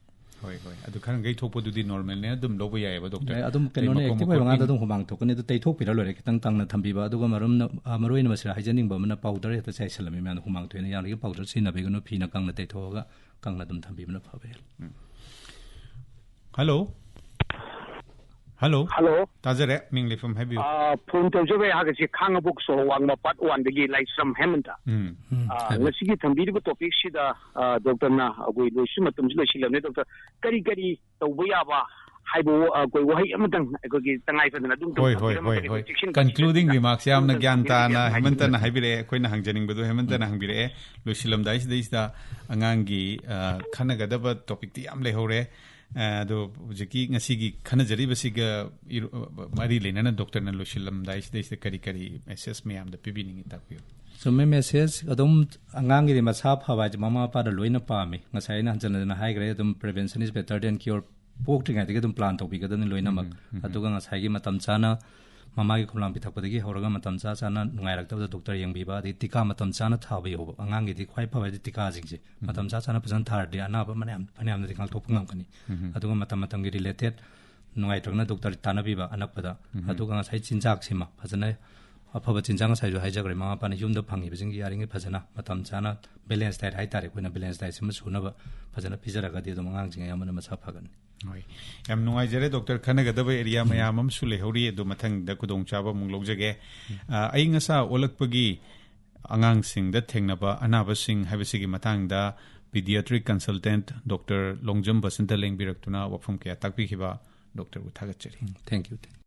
ꯍꯣꯏ, ꯍꯣꯏ꯫ ꯑꯗꯨ ꯈꯔ ꯃꯈꯩ ꯊꯣꯛꯄꯗꯨꯗꯤ normalꯅꯦ, ꯑꯗꯨꯝ ꯂꯧꯕ ꯌꯥꯏꯑꯕ, doctor꯫ ꯑꯗꯨꯝ ꯑꯇꯩ ꯀꯩꯅꯣꯅꯦ, ꯃꯈꯣꯡ active ꯑꯣꯏꯕ ꯃꯈꯨꯠ ꯀꯥꯟꯗ ꯑꯗꯨꯝ ꯍꯨꯃꯥꯡ ꯊꯣꯛꯀꯅꯤ꯫ ꯑꯗꯨ ꯇꯩꯊꯣꯛꯄꯤꯔ ꯂꯣꯏꯔꯦ ꯈꯤꯇꯪ ꯀꯪꯅ ꯊꯝꯕꯤꯕ꯫ ꯑꯗꯨꯒ ꯃꯔꯨꯝꯅ, ꯑ, ꯃꯔꯨ ꯑꯣꯏꯅ ꯃꯁꯤꯗ ꯍꯥꯏꯖꯅꯤꯡꯕ ꯑꯃꯅ, powder ꯍꯦꯛꯇ ꯆꯥꯏꯁꯜꯂꯝꯃꯤ ꯃꯌꯥꯝꯗꯣ꯫ ꯍꯨꯃꯥꯡ ꯊꯣꯛꯑꯦꯅ ꯌꯥꯔꯤꯒꯩ powder ꯁꯤꯖꯤꯟꯅꯕꯤꯒꯅꯨ, ꯐꯤꯅ ꯀꯪꯅ ꯇꯩꯊꯣꯛꯑꯒ ꯀꯪꯅ ꯑꯗꯨꯝ ꯊꯝꯕꯤꯕꯅ ꯐꯕ ꯍꯦꯜꯂꯤ꯫ ꯍꯜꯂꯣ꯫ ꯍꯜꯂꯣ꯫ ꯍꯜꯂꯣ꯫ ꯇꯥꯖꯔꯦ, ꯃꯤꯡ ꯂꯩꯐꯝ ꯍꯥꯏꯕꯤꯌꯨ꯫ ꯑ, ꯐꯣꯟ ꯇꯧꯖꯕ ꯑꯩꯍꯥꯛ ꯑꯁꯤ ꯈꯥꯡꯉꯕꯣꯛ ꯁꯣꯍꯣ ꯋꯥꯡꯃ part one ꯗꯒꯤ ꯂꯥꯏꯁ꯭ꯔꯝ ꯍꯦꯃꯟꯇ꯫ ꯎꯝ꯫ ꯎꯝ, ꯑ, ꯍꯥꯏꯕꯤꯌꯨ꯫ ꯉꯁꯤꯒꯤ ꯊꯝꯕꯤꯔꯤꯕ topic ꯁꯤꯗ, ꯑ, doctor ꯅ ꯑꯩꯈꯣꯏ ꯂꯣꯏꯁꯨ ꯃꯇꯝꯁꯨ ꯂꯣꯏꯁꯤꯜꯂꯕꯅꯦ꯫ Doctor, ꯀꯔꯤ ꯀꯔꯤ ꯇꯧꯕ ꯌꯥꯕ ꯍꯥꯏꯕ, ꯑ, ꯑꯩꯈꯣꯏ ꯋꯥꯍꯩ ꯑꯃꯇꯪ ꯑꯩꯈꯣꯏꯒꯤ ꯇꯉꯥꯏ ꯐꯗꯅ ꯑꯗꯨꯝ ꯍꯣꯏ, ꯍꯣꯏ, ꯊꯝꯕꯤꯔꯝꯃꯒꯗꯤ ꯍꯣꯏ, ꯍꯣꯏ꯫ ꯑꯩꯈꯣꯏ ꯆꯦꯛꯁꯤꯟ Concluding ꯊꯧꯔꯥꯡ remarks ꯌꯥꯝꯅ ꯑꯃꯇꯪ ꯒ꯭ꯌꯥꯟ ꯊꯝꯕꯤꯔꯝꯃꯒꯗꯤ ꯇꯥꯅ ꯌꯥꯝ ꯍꯦꯃꯟꯇꯅ ꯅꯨꯡꯉꯥꯏꯖꯒꯅꯤ꯫ ꯍꯥꯏꯕꯤꯔꯛꯑꯦ꯫ ꯑꯩꯈꯣꯏꯅ ꯍꯪꯖꯅꯤꯡꯕꯗꯨ ꯍꯦꯃꯟꯇꯅ ꯍꯪꯕꯤꯔꯛꯑꯦ꯫ ꯂꯣꯏꯁꯤꯜꯂꯝꯗꯥꯏꯁꯤꯗꯩꯁꯤꯗ ꯑꯉꯥꯡꯒꯤ, ꯑ, ꯈꯟꯅꯒꯗꯕ topicꯇꯤ ꯌꯥꯝ ꯂꯩꯍꯧꯔꯦ꯫ ꯑ, ꯑꯗꯣ ꯍꯧꯖꯤꯛꯀꯤ ꯉꯁꯤꯒꯤ ꯈꯟꯅꯖꯔꯤꯕꯁꯤꯒ ꯏꯔꯨ-, ꯃꯔꯤ ꯂꯩꯅꯅ doctor ꯅ ꯂꯣꯏꯁꯤꯜꯂꯝꯗꯥꯏꯁꯤꯗꯩꯁꯤꯗ ꯀꯔꯤ ꯀꯔꯤ message ꯃꯌꯥꯝꯗ ꯄꯤꯕꯤꯅꯤꯡꯉꯤ, ꯇꯥꯛꯄꯤꯌꯨ꯫ ꯆꯨꯝꯃꯦ, message ꯑꯗꯨꯝ ꯑꯉꯥꯡꯒꯤꯗꯤ ꯃꯁꯥ ꯐꯕ ꯍꯥꯏꯁꯦ ꯃꯃꯥ ꯃꯄꯥꯗ ꯂꯣꯏꯅ ꯄꯥꯝꯃꯤ꯫ ꯉꯁꯥꯏ ꯑꯩꯅ ꯍꯟꯖꯤꯟ ꯍꯟꯖꯤꯟ ꯍꯥꯏꯈ꯭ꯔꯦ, ꯑꯗꯨꯝ "Prevention is better than cure"꯫ ꯄꯣꯛꯇ꯭ꯔꯤꯉꯩꯗꯒꯤ ꯑꯗꯨꯝ plan ꯇꯧꯕꯤꯒꯗꯕꯅꯤ ꯂꯣꯏꯅꯃꯛ꯫ ꯎꯝ, ꯎꯝ, ꯎꯝ꯫ ꯑꯗꯨꯒ ꯉꯁꯥꯏꯒꯤ ꯃꯇꯝ ꯆꯥꯅ ꯃꯃꯥꯒꯤ ꯈꯣꯝꯂꯥꯡ ꯄꯤꯊꯛꯄꯗꯒꯤ ꯍꯧꯔꯒ ꯃꯇꯝ ꯆꯥ ꯆꯥꯅ ꯅꯨꯡꯉꯥꯏꯔꯛꯇꯕꯗ doctor ꯌꯦꯡꯕꯤꯕ, ꯑꯗꯩ ꯇꯤꯀꯥ ꯃꯇꯝ ꯆꯥꯅ ꯊꯥꯕꯤꯌꯣꯕ꯫ ꯑꯉꯥꯡꯒꯤꯗꯤ ꯈ꯭ꯋꯥꯏ ꯐꯕ ꯍꯥꯏꯗꯤ ꯇꯤꯀꯥꯁꯤꯡꯁꯦ ꯃꯇꯝ ꯆꯥ ꯆꯥꯅ ꯐꯖꯅ ꯊꯥꯔꯗꯤ ꯑꯅꯥꯕ ꯐꯅꯌꯥꯝ, ꯐꯅꯌꯥꯝꯅꯗꯤ ꯉꯥꯛꯊꯣꯛꯄ ꯉꯝꯒꯅꯤ꯫ ꯎꯝ꯫ ꯑꯗꯨꯒ ꯃꯇꯝ ꯃꯇꯝꯒꯤ related ꯅꯨꯡꯉꯥꯏꯇ꯭ꯔꯒꯅ doctor ꯇꯥꯟꯅꯕꯤꯕ ꯑꯅꯛꯄꯗ꯫ ꯎꯝ꯫ ꯑꯗꯨꯒ ꯉꯁꯥꯏ ꯆꯤꯟꯖꯥꯛꯁꯤꯃ ꯐꯖꯅ, ꯑꯐꯕ ꯆꯤꯟꯖꯥꯛ ꯉꯁꯥꯏꯁꯨ ꯍꯥꯏꯖꯈ꯭ꯔꯦ, ꯃꯃꯥ ꯃꯄꯥꯅ ꯌꯨꯝꯗ ꯐꯪꯉꯤꯕꯁꯤꯡꯒꯤ ꯌꯥꯔꯤꯉꯩ ꯐꯖꯅ ꯃꯇꯝ ꯆꯥꯅ balance diet ꯍꯥꯏꯇꯥꯔꯦ, ꯑꯩꯈꯣꯏꯅ balance diet ꯁꯤꯃ ꯁꯨꯅꯕ ꯐꯖꯅ ꯄꯤꯖꯔꯒꯗꯤ ꯑꯗꯨꯝ ꯑꯉꯥꯡꯁꯤꯡ ꯑꯌꯥꯝꯕꯅ ꯃꯁꯥ ꯐꯒꯅꯤ꯫ ꯍꯣꯏ, ꯌꯥꯝ ꯅꯨꯡꯉꯥꯏꯖꯔꯦ doctor꯫ ꯈꯟꯅꯒꯗꯕ area ꯃꯌꯥꯝ ꯑꯃꯁꯨ ꯂꯩꯍꯧꯔꯤ, ꯑꯗꯨ ꯃꯊꯪꯗ ꯈꯨꯗꯣꯡꯆꯥꯕ ꯑꯃꯨꯛ ꯂꯧꯖꯒꯦ꯫ ꯑ, ꯑꯏꯪ ꯑꯁꯥ ꯑꯣꯜꯂꯛꯄꯒꯤ ꯑꯉꯥꯡꯁꯤꯡꯗ ꯊꯦꯡꯅꯕ ꯑꯅꯥꯕꯁꯤꯡ ꯍꯥꯏꯕꯁꯤꯒꯤ ꯃꯇꯥꯡꯗ pediatric consultant doctor Longjam Basanta ꯂꯦꯡꯕꯤꯔꯛꯇꯨꯅ ꯋꯥꯐꯝ ꯀꯌꯥ ꯇꯥꯛꯄꯤꯈꯤꯕ doctor ꯕꯨ ꯊꯥꯒꯠꯆꯔꯤ꯫ Thank you, thank you꯫